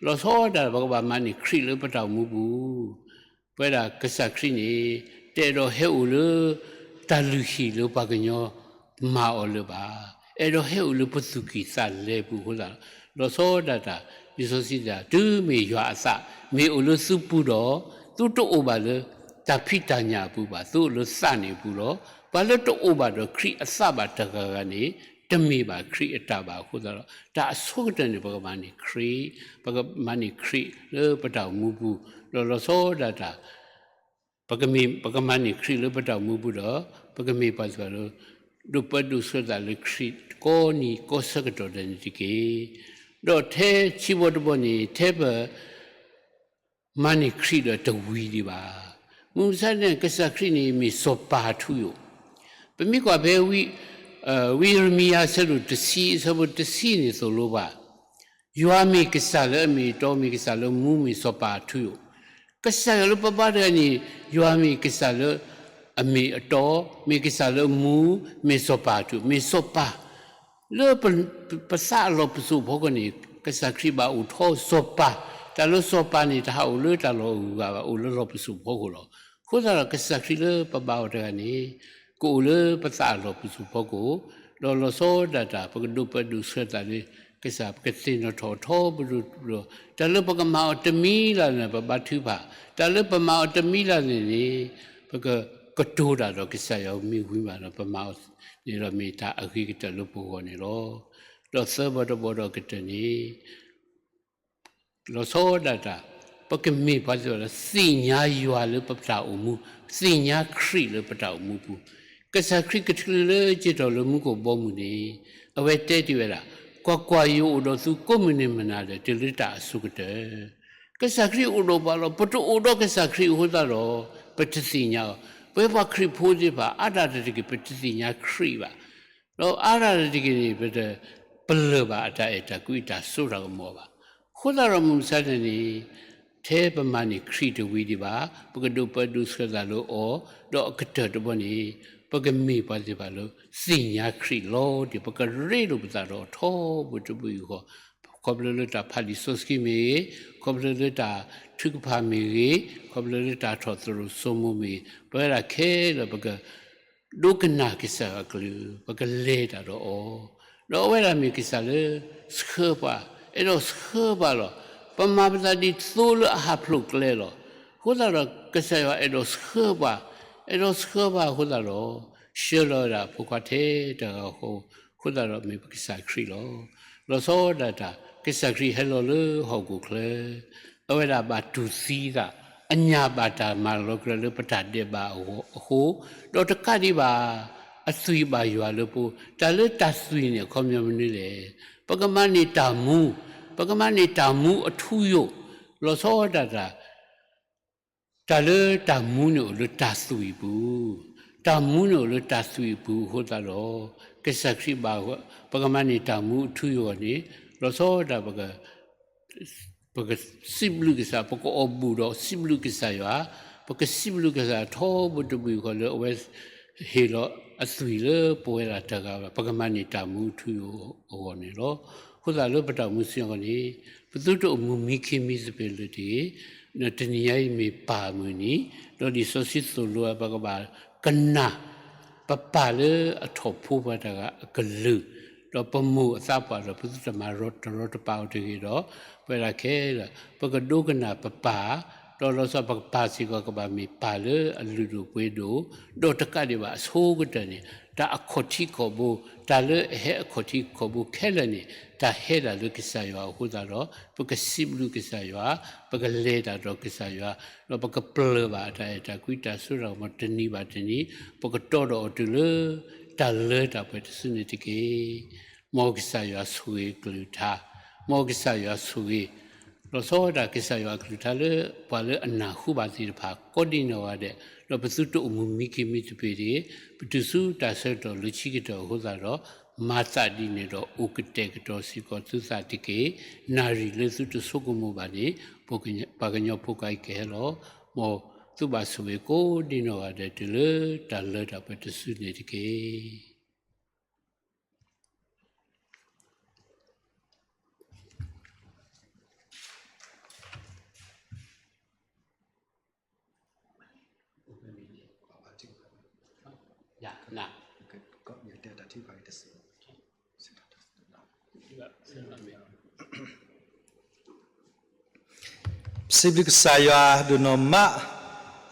လီၤဆီဒၣ်တၢ် ပကဘၣ်မၤန့ၢ်ခရံာ်လၢပတၢ်အိၣ်မူပူၤ ပဝဲဒၣ်ကစၢ်ခရံာ်န့ၣ် တအဲၣ်ဒိးဟဲအိၣ်လၢ တၢ်လုၢ်ဟံၣ်လၢပှၤကညီမၤအီၤလၢၤဘၣ်. အဲၣ်ဒိးဟဲအိၣ်လၢပသူၣ်ကံၢ်သးလဲပူၤအဃိသတး, လီၤဆီဒၣ်တၢ် လံာ်စီဆှံတၢ် တုၤမ့ၢ်ယွၤအသး မ့ၢ်အိၣ်လၢသုပူၤဒီး သုတအိၣ်ဘၣ်လၢတၢ်ဖံးတၢ်ညၣ်အပူၤဘၣ်, သုအိၣ်လၢသးန့ၣ်အပူၤလီၤ. ပှၤလၢတအိၣ်ဘၣ်ဒီးခရံာ်အသးဘၣ်တဂၤဂၤန့ၣ် တမ့ၢ်ဘၣ်ခရံာ်အတၢ်ဘၣ်အဃိသတးဒီး တၢ်အဆိကတၢၢ်န့ၣ် ပကမၤန့ၢ်ခရံာ်, ပကမၤန့ၢ်ခရံာ်လၢပတၢ်အိၣ်မူပူၤ, ဒီးလီၤဆီဒၣ်တၢ် ပကမၤ, ပကမၤန့ၢ်ခရံာ်လၢပတၢ်အိၣ်မူပူၤဒီး ပကမ့ၢ်ပှၤသ့ၣ်တဖၣ်လၢ ဒိးပၢဒိးဆှၢသးလၢခရံာ်ကိးနံၤကိးဆၢကတီၢ်ဒဲးန့ၣ်တက့ၢ်. ဒီးထဲခံဘီတဘီန့ၣ် ထဲပ မၤန့ၢ်ခရံာ်ဒီးတဝံၤဒံးဘၣ်. မုၢ်မဆါန့ၣ် ကစၢ်ခရံာ်န့ၣ်မ့ၢ်စီၤပၤအထူအယိာ်, ပမ့ၢ်ကွၢ်ဖဲ ဝံယံးရမံယၤ အဆၢဒိၣ်တဆံ အဆၢဖိတဆံန့ၣ်သိၣ်လိပှၤ, ယွၤမ့ၢ်ကစၢ်လၢအမ့ၢ်အတီ, မ့ၢ်ကစၢ်လၢမူ, မ့ၢ်စီၤပၤအထူအယိာ်. ကစၢ်ယွၤလၢပဘါတဂၤန့ၣ် ယွၤမ့ၢ်ကစၢ်လၢအမ့ၢ်အတီ, မ့ၢ်ကစၢ်လၢအမူ, မ့ၢ်စီၤပၤအထူ, မ့ၢ်စီၤပၤ လၢပသးအလီၢ်ပစိာ်ဖီခိၣ်န့ၣ် ကစၢ်ခရံာ်ဘၣ်အိၣ်ထီစီၤပၤ, တၢ်လၢစီၤပၤန့ၣ် တဟးအိၣ်လၢတၢ်လီၢ်အဂုၤအဂၤဘၣ်, အိၣ်လၢလီၢ်ပစိာ်ဖီခိၣ်လီၤ. အဃိသတးဒီး ကစၢ်ခရံာ်လၢပဘါအီၤတဂၤန့ၣ် ကအိၣ်လၢပသးအလီၢ်ပစိာ်ဖီခိၣ်, ဒီးလီၤဆီဒၣ်တၢ် ပကဒိးပၢဒိးဆှၢသးလၢကစၢ်, ပကသ့ၣ်နီၣ်ထီၣ်ထီဘိဒီး တၢ်လၢပကမၤအီၤတမံၤလၢ်လၢ်န့ၣ် ပဘါထုကဖၣ်, တၢ်လၢပမၤအီၤတမံၤလၢ်လၢ်န့ၣ် ပကကတိၤတၢ်ဒီးကစၢ်ယွၤမ့ၢ်ဝံၤမးဒီး ပမၤအီၤန့ၣ်ဒီးမ့ၢ်တၢ်အဂ့ၤကတၢၢ်လၢပဂီၢ်န့ၣ်လီၤ. ဒီးသၢဘီတဘီဒီးကတၢၢ်န့ၣ် လီၤဆီဒၣ်တၢ် ပကမ့ၢ်ပှၤသ့ၣ်တဖၣ်လၢသ့ၣ်ညါယွၤလၢပတၢ်အိၣ်မူ, သ့ၣ်ညါခရံာ်လၢပတၢ်အိၣ်မူပူၤ, ကစၢ်ခရံာ်ကထုးလၢက့ၤထီၣ်လၢမူခိၣ်ဘီမုၢ်န့ၣ် အဝဲတဲတ့ၢ်ဝဲဒၣ်, ကွၢ်ကွၢ်, ယအိၣ်ဒီးသုကိးမုၢ်နံၤမုၢ်နၤဒဲး တုၤလၢတၢ်အဆိကတၢၢ်. ကစၢ်ခရံာ်အိၣ်ဒီးပှၤလီၤ. ပတအိၣ်ဒီးကစၢ်ခရံာ်အဃိသတးဒီး ပတသ့ၣ်ညါအီၤ. ပဝဲပှၤခရံာ်ဖိသ့ၣ်တဖၣ် အါဒၣ်တက့ၢ် ပတသ့ၣ်ညါခရံာ်ဘၣ်. ဒီးအါဒၣ်တက့ၢ်န့ၣ် ပတပလၢၢ်ဘၣ်အတၢ်အဲၣ်တၢ်ကွံတၢ်စိတၢ်ကမီၤဘၣ်. အဃိသတးဒီးမုၢ်မဆါတနံၤန့ၣ် ထဲပမၤန့ၢ်ခရံာ်တဝံၤဒံးဘၣ်, ပကဒိးပၢဒိးဆှၢသးလၢအီၤ, ဒီးအကတၢၢ်တဘီန့ၣ် ပကမ့ၢ်ပှၤသ့ၣ်တဖၣ်လၢသ့ၣ်ညါခရံာ်လီၤ. ဒီးပကရ့လိာ်ပသးဒီးထီဘိတဘိယူၢ်ဃီ, ခီဖျိလၢတၢ်ဖးလံာ်စီဆှံမ့ၢ်ဂ့ၤ, ခီဖျိလၢတၢ်ထုကဖၣ်မ့ၢ်ဂ့ၤ, ခီဖျိလၢတၢ်ထီၣ်သရိာ်စိမိၤမ့ၢ်ဂ့ၤ, ပဝဲဒၣ်ခဲလၢာ်ပက ဒိကနၣ်ကစၢ်ယွၤအကလုၢ်, ပကလဲၤတၢ်ဒီးအီၤ, ဒီးအဝဲဒၣ်မ့ၢ်ကစၢ်လၢဆှၢပှၤ, အဲၣ်ဒိးဆှၢပှၤလီၤ. ပမၤပသးဒ်သိလၢအဟးဖျိးကျဲလီၤ. အဃိသတးဒီး ကစၢ်ယွၤအဲၣ်ဒိးဆှၢပှၤ, အဲၣ်ဒိးဆှၢပှၤအဃိသတးဒီး ဆှၢလီၤဝဲဒၣ်အဖိခွါထဲတဂၤအဃိ, အဃိသတးဒီးမ့ၢ်ပကစၢ်ခရံာ်လီၤ. လီၤဆီဒၣ်တၢ် ကစၢ်ခရံာ်ဟဲလီၤလၢဟီၣ်ခိၣ်ချၢ အဝဲဒၣ်ဘၣ်တူၢ်သံသး, အညၣ်ဘၣ်တၢ်မၤလီၤကြၢးလၢပတၢ်ဒဲးဘးအဃိ, ဒီးတကးဒံးဘၣ် အသွံၣ်ဘၣ်ယွၤလၢပအိၣ်, တၢ်လၢတၢ်သွံၣ်န့ၣ် အခီပညီမနုၤလဲၣ်. ပကမၤန့ၢ်တၢ်မူ, ပကမၤန့ၢ်တၢ်မူအထူအယိာ်, လီၤဆီဒၣ်တၢ် တၢ်လၢတၢ်မူန့ၣ်အိၣ်လၢတၢ်သွံၣ်အပူၤ, တၢ်မူန့ၣ်အိၣ်လၢတၢ်သွံၣ်အပူၤအဃိသတးဒီး ကစၢ်ခရံာ်ဘၣ် ပကမၤန့ၢ်တၢ်မူအထူအယိာ်န့ၣ် လီၤဆီဒၣ်တၢ် ပကစံးဘျုးကစၢ်, ပကအီၣ်ဘူၣ်ဒီးစံးဘျုးကစၢ်ယွၤ, ပကစံးဘျုးကစၢ်ထီဘိတဘ့ၣ်ဃီလၢအဝဲ ဟ့ၣ်လီၤအသွံၣ်လၢပဝဲဒၣ်တဂၤဘၣ်, ပကမၤန့ၢ်တၢ်မူအထူအယိာ်အဂီၢ်န့ၣ်လီၤ. အဃိသတးလၢပတၢ်အိၣ်မူဆူညါအဂီၢ်န့ၣ် ပသုတအိၣ်မူမံခ့မံသပ့ၤလၢၤတဂ့ၤ, တနံၤညါအံၤမ့ၢ်ပၢ်မုၢ်နံၤ, ဒီးလံာ်စီဆှံသိၣ်လိအပှၤကဘၣ်ကနၣ် ပပၢ်လၢအထီၣ်ဖိပှၤတဂၤအကလုၢ်, ဒီးပမိၢ်အသးပှၢ်ဒီးပသုတမၤတရီတပါအီၤတဂ့ၤဒီး ပဝဲဒၣ်ခဲလၢာ် ပကဒိကနၣ်ပပၢ်, ဒီးလီၤဆီပကပၢ်စ့ၢ်ကီးကဘၣ်မ့ၢ်ပၢ်လၢအလုၢ်ဒိၣ်ပှ့ၤဒိၣ်, ဒီးတကးဒံးဘၣ်အဆိကတၢၢ်န့ၣ် တၢ်အခီၣ်ထံးခီၣ်ဘိ, တၢ်လၢအဟဲအခီၣ်ထံးခီၣ်ဘိခဲလၢာ်န့ၣ် တၢ်ဟဲဒၣ်လၢကစၢ်ယွၤအဃိသတးဒီး ပကစံးဘျုးကစၢ်ယွၤ, ပကလဲၤတၢ်ဒီးကစၢ်ယွၤ, ဒီးပကပျၢၤဘၣ်အတၢ်အဲၣ်တၢ်ကွံတၢ်စိတၢ်ကမီၤတနံၤဘၣ်တနံၤ, ပကတီဒီးအီၤတုၤလၢ တၢ်လၢတၢ်ပှဲၤတစုန့ၣ်တက့ၢ်. မ်ကစၢ်ယွၤဆိၣ်ဂ့ၤအကလုၢ်ကထါ, မ်ကစၢ်ယွၤဆိၣ်ဂ့ၤ လီၤဆီဒၣ်တၢ်ကစၢ်ယွၤအကလုၢ်ကထါလၢ ပှၤလၢအနၢ်ဟူဘၣ်သ့ၣ်တဖၣ် ကိးဒံနီၢ်ဂၤဒဲး, ဒီးပသုတအိၣ်မူမံခ့မံသပ့ၤတဂ့ၤ, ပတုၤဆူတၢ်ဆၢကတီၢ်လၢခံကတၢၢ်အဃိသတးဒီး, မၤသးဒ်န့ၣ်ဒီးအိၣ်ကတဲာ်ကတီၤစ့ၢ်ကီးသုသးတက့ၢ်. နၣ်ရံၣ်လၢသုတဆိကမိၣ်ဘၣ်န့ၣ် ပှၤကညီဖိခွါအံၤကဟဲလီၤ. မ်သုဘၣ်ဆိၣ်ဂ့ၤကိးဒံနီၢ်ဂၤဒဲးတုၤလၢတၢ်လၢတၢ်ပှဲၤတစုန့ၣ်တက့ၢ်. စံးဘျုးကစၢ်ယွၤဒိၣ်နီၢ်မး,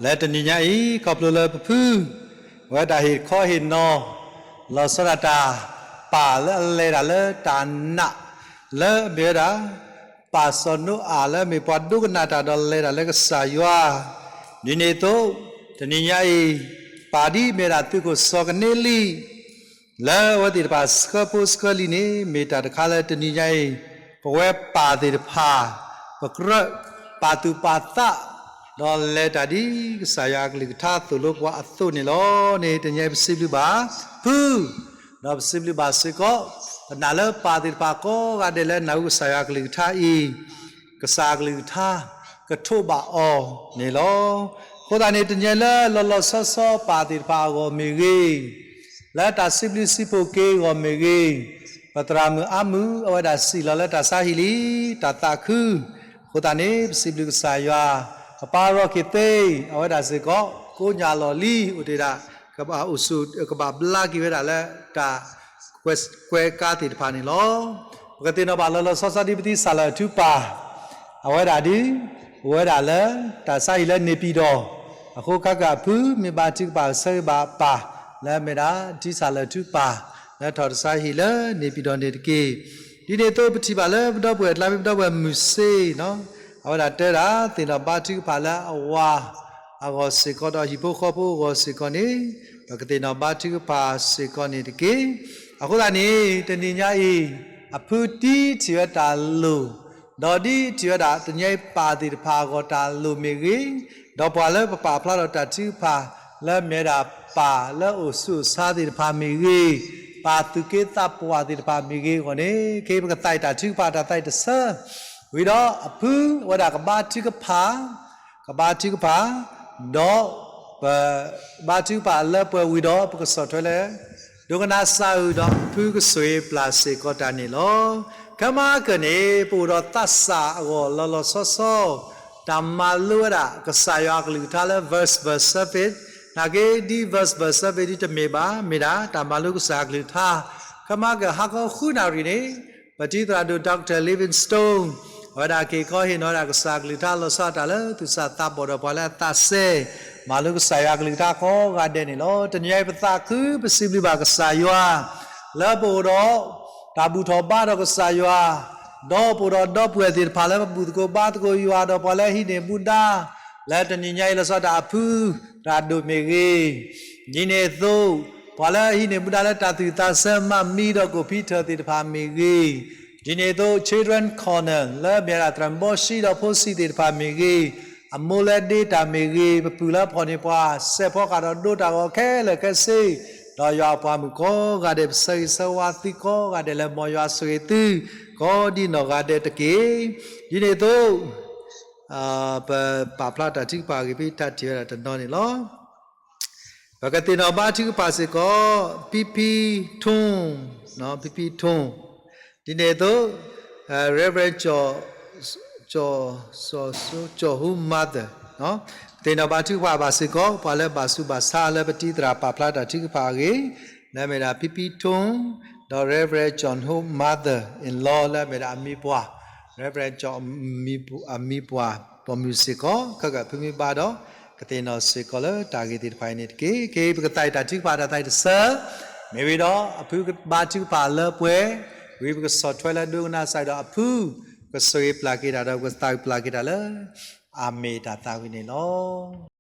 လၢတနံၤညါအံၤ ခီဖျိလၢပဖု အဝဲတၢ်ဟ့ၣ်ခီဟ့ၣ်နီၤ လီၤဆီဒၣ်တၢ်ပၢ်လၢအလဲၤတၢ်လၢတၢ်နာ် လၢအမ့ၢ်ဝဲဒၣ် ပၢ်စီၤနိအၤလၢအမ့ၢ်ပှၤဒိကနၣ်တၢ်ဒီးလဲၤတၢ်လၢကစၢ်ယွၤ, ဒ်န့ၣ်အသိး တနံၤညါအံၤ ပၢ်ဒ်မ့ၢ်ဒၣ်သုးခိၣ်စီၤကန့လံ လၢအဝဲသ့ၣ်တဖၣ်ဆှၢဖိဆှၢလံၤန့ၣ် မ့ၢ်တၢ်တခါလၢတနံၤညါအံၤ ပဝဲပၢ်သ့ၣ်တဖၣ် ပကြၢးပာ်သူၣ်ပာ်သး ဒီးလဲၤတၢ်ဒ်ကစၢ်ယွၤအကလုၢ်ကထါသိၣ်လိပှၤအသိးန့ၣ်လီၤ. န့ၣ်တနံၤညါအံၤပစံးဘျုးဘၣ်ဖု ဒီးပစံးဘျုးဘၣ်စ့ၢ်ကီး ပနာ်လၢပၢ်သ့ၣ်တဖၣ်ကိးဂၤဒဲးလၢနၢ်ဟူကစၢ်ယွၤအကလုၢ်ကထါအံၤ ကစၢ်အကလုၢ်ကထါ ကထိးဘၣ်အီၤန့ၣ်လီၤ. အဃိသတးန့ၣ် တနံၤညါအံၤလၢလီၤလီၤဆီဆီပၢ်သ့ၣ်တဖၣ်အဂီၢ်မ့ၢ်ဂ့ၤ, လၢတၢ်စံးဘျုးစံးဖှိၣ်က့ၤအဂီၢ်မ့ၢ်ဂ့ၤ, ပသရၣ်မုၣ်အါမုၢ် အဝဲဒၣ်စံၣ်လီၤလၢတၢ်ဆါဟံၣ်လံ တၢ်သးခု, အဃိသတးန့ၣ် ပစံးဘျုးကစၢ်ယွၤ, ပပၢ်ရီၢ်ခ့ၣ်သ့ၣ် အဝဲဒၣ်စ့ၢ်ကီး ကိးညၣ်လီၤလံ အိၣ်တ့ၢ်ဒၣ် ကဘၣ်အိၣ်ဆူၣ် ကဘၣ်ဘျါက့ၤဝဲဒၣ်လၢတၢ် ကွဲကါသ့ၣ်တဖၣ်န့ၣ်လီၤ. ပကသ့ၣ်နီၣ်ဘၣ်လီၤလီၤဆီဆီဒ်ပထံၣ်ဆၣ်လၢၢ်ထူပၢ် အဝဲဒၣ်ဒ် အိၣ်ဝဲဒၣ်လၢ တၢ်ဆါဟံၣ်လၢန့ၣ်ပံၤဒီး, အဃိခါကၢ်အဖု မ့ၢ်ဘါထုကဖၣ်ဆၢဂ့ၤဘၣ်ပၢ် လၢအမ့ၢ်ဒၣ်ထံဆၣ်လၢၢ်ထူပၢ် လၢထီၣ်တၢ်ဆါဟံၣ်လၢန့ၣ်ပံၤဒီးန့ၣ်တက့ၢ်. ဒ်န့ၣ်အသိးပထံၣ်ဘၣ်လၢပဒီပုၢ်ဝဲၢ်အကျါ မ့ၢ်ပဒီပုၢ်ဝဲၢ်မုၢ်စ့နီၤ, အဝဲဒၣ်တဲဒၣ်သ့ၣ်နီၣ်ဘါထုကဖၣ်လၢအဝၤ အဂီၢ်စ့ၢ်ကီးဒီးဟံၣ်ဖိဃီဖိအဂီၢ်စ့ၢ်ကီးန့ၣ်, ပကသ့ၣ်နီၣ်ဘါထုကဖၣ်စ့ၢ်ကီးန့ၣ်တက့ၢ်. အဃိသတးန့ၣ် တနံၤညါအံၤ အဖုတံထံၣ်ဝဲတၢ်လိၣ်, ဒီးဒ်ထံၣ်ဝဲဒၣ်တနံၤညါအံၤပၢ်သ့ၣ်တဖၣ်အဂီၢ်တၢ်လိၣ်မ့ၢ်ဂ့ၤ, ဒီးပှၤလၢပပာ်ဖျါထီၣ်တၢ်ထုကဖၣ် လၢမ့ၢ်ဒၣ်ပၢ်လၢအိၣ်ဆူၣ်အိၣ်ဆါသ့ၣ်တဖၣ်မ့ၢ်ဂ့ၤ, ပၢ်သူၣ်က့သးပှၢ်သ့ၣ်တဖၣ်မ့ၢ်ဂ့ၤအဂီၢ်န့ၣ် ခဲအံၤပကသးအံၤတၢ်ထုကဖၣ်တၢ်သးအံၤတဆၢ, ဝံၤဒီးအဖုဝဲဒၣ်ကဘါထုကဖၣ် ကဘါထုကဖၣ်, ဒီးပဘါထုကဖၣ်လၢပှဲၤဝံၤဒီး ပကဆီၣ်ထွဲလၢ ဒိကနၣ်စၢ်အုၣ်ဒီးဖုကဆိၣ်ဂ့ၤပျၢ်စ့ၢ်ကီးတၢ်န့ၣ်လီၤ. ခဲမးကၢၢ်န့ၣ် ပအိၣ်ဒီးသးစၢ်အဂီၢ်လီၤလီၤဆီဆီ, တၢ်မၤလိဝဲဒၣ် ကစၢ်ယွၤအကလုၢ်ကထါလၢ verse by verse နာ်က့ ဒ် verse by verse ဒ်တမ့ၢ်ဘၣ်, မ့ၢ်ဒၣ်တၢ်မၤလိကစၢ်အကလုၢ်ကထါ, ခဲမးကၢၢ်ဟါခီဃုနၣ်ရံၣ်န့ၣ် ပတံၤသရၣ်ဒိၣ် Doctor Livingstone အဝဲဒၣ်က့ၤကီဟ့ၣ်နီၤဝဲဒၣ်ကစၢ်အကလုၢ်ကထါ လီၤဆီဒၣ်တၢ်လၢသူၣ်စၢ်သးဘီၣ်ဒီးပှၤလၢအသးစဲ မၤလိကစၢ်ယွၤအကလုၢ်ကထါကိးဂၤဒဲးန့ၣ်လီၤ. တနံၤညါအံၤပသးခုပစံးဘျုးဘၣ်ကစၢ်ယွၤ လၢပအိၣ်ဒီး တၢ်ဘူၣ်ထီၣ်ဘါထီၣ်ကစၢ်ယွၤ, ဒီးပအိၣ်ဒီးဒီပုၢ်ဝဲၢ်သ့ၣ်တဖၣ်လၢပဘူၣ်သကိးဘါသကိးယွၤဒီးပှၤလၢဟံးန့ၢ်မူဒါ လၢတနံၤညါအံၤလီၤဆီဒၣ်တၢ်အဖု သရၣ်ဒိၣ်မ့ၢ်ဂ့ၤ, ဒ်န့ၣ်အသိး ပှၤလၢဟံးန့ၢ်မူဒါလၢတၢ်သူၣ်သးစဲမးမံဒီးကိၣ်ဖံထၢၣ်သ့ၣ်တဖၣ်မ့ၢ်ဂ့ၤ, ဒ်န့ၣ်အသိး Children Corner လၢမ့ၢ်ဝဲဒၣ်သရၣ်ဘီၣ်ရှံဒီးဖိဆံးသ့ၣ်တဖၣ်မ့ၢ်ဂ့ၤ, အမိၢ်လၢဒ့တၢ်မ့ၢ်ဂ့ၤ, ပပုၢ်လၢဖီၣ်န့ၢ်ပှၤ, စဲးဖီကၣ်ဒီးဒိတၢ်ဂီၤခဲလၢာ်ခဲဆ့, ဒီးယွၤအပှၤမုၣ်ကိးဂၤဒဲး ပဆၢဂ့ၤဆၢဝါသုကိးဂၤဒဲး လၢမ်ယွၤဆိၣ်ဂ့ၤသု ကိးဒံနီၢ်ဂၤဒဲးတက့ၢ်. ဒ်န့ၣ်အသိး ပပာ်ဖျါတၢ်ထုကဖၣ်အဂ့ၢ် ဖဲတၢ်ထံၣ်ဝဲဒၣ်တနီၤန့ၣ်လီၤ. ပကသ့ၣ်နီၣ်ဘါထုကဖၣ်စ့ၢ်ကီး ဖံဖံထိ, ဖံဖံထိ, ဒ်န့ၣ်အသိး Reverend ကၠီၣ်, ကၠီၣ်, ကၠီၣ်ဟူ mother, သ့ၣ်နီၣ်ဘါထုကဖၣ်ဘၣ်စ့ၢ်ကီး ပှၤလၢဘၣ်ဆူးဘၣ်ဆါလၢပတံၤသရၣ်ပာ်ဖျါတၢ်ထုကဖၣ်အဂ့ၢ် လၢအမ့ၢ်ဒၣ် ဖံဖံထိ, ဒီး Reverend ကၠီၣ်ဟူ mother-in-law လၢအမ့ၢ်ဒၣ်အမံၤပှၢ်, Reverend ကၠီၣ် အမံၤပှၢ်ပိာ်မုၣ်စ့ၢ်ကီး ခဲကၢ်ဖုမ့ၢ်ဘါဒီး ကသ့ၣ်နီၣ်စ့ၢ်ကီးလၢတၢ်ဂ့ၢ်သ့ၣ်တဖၣ်အံၤန့ၣ်တက့ၢ်. ပကသးတၢ်ထုကဖၣ်တၢ်သးတဆၢ, မ့ၢ်ဝံၤဒီးအဖုကဘါထုကဖၣ်လၢပှဲၤ, ဝံၤပကဆီၣ်ထွဲလၢဒိကနၣ်စၢ်ဒီးအဖု, ကဆိၣ်ဂ့ၤပျၢ်က့ၤတၢ်ဒီးပကသးပျၢ်က့ၤတၢ်လၢ အမ့ၢ်တၢ်သးဝံၣ်န့ၣ်လီၤ.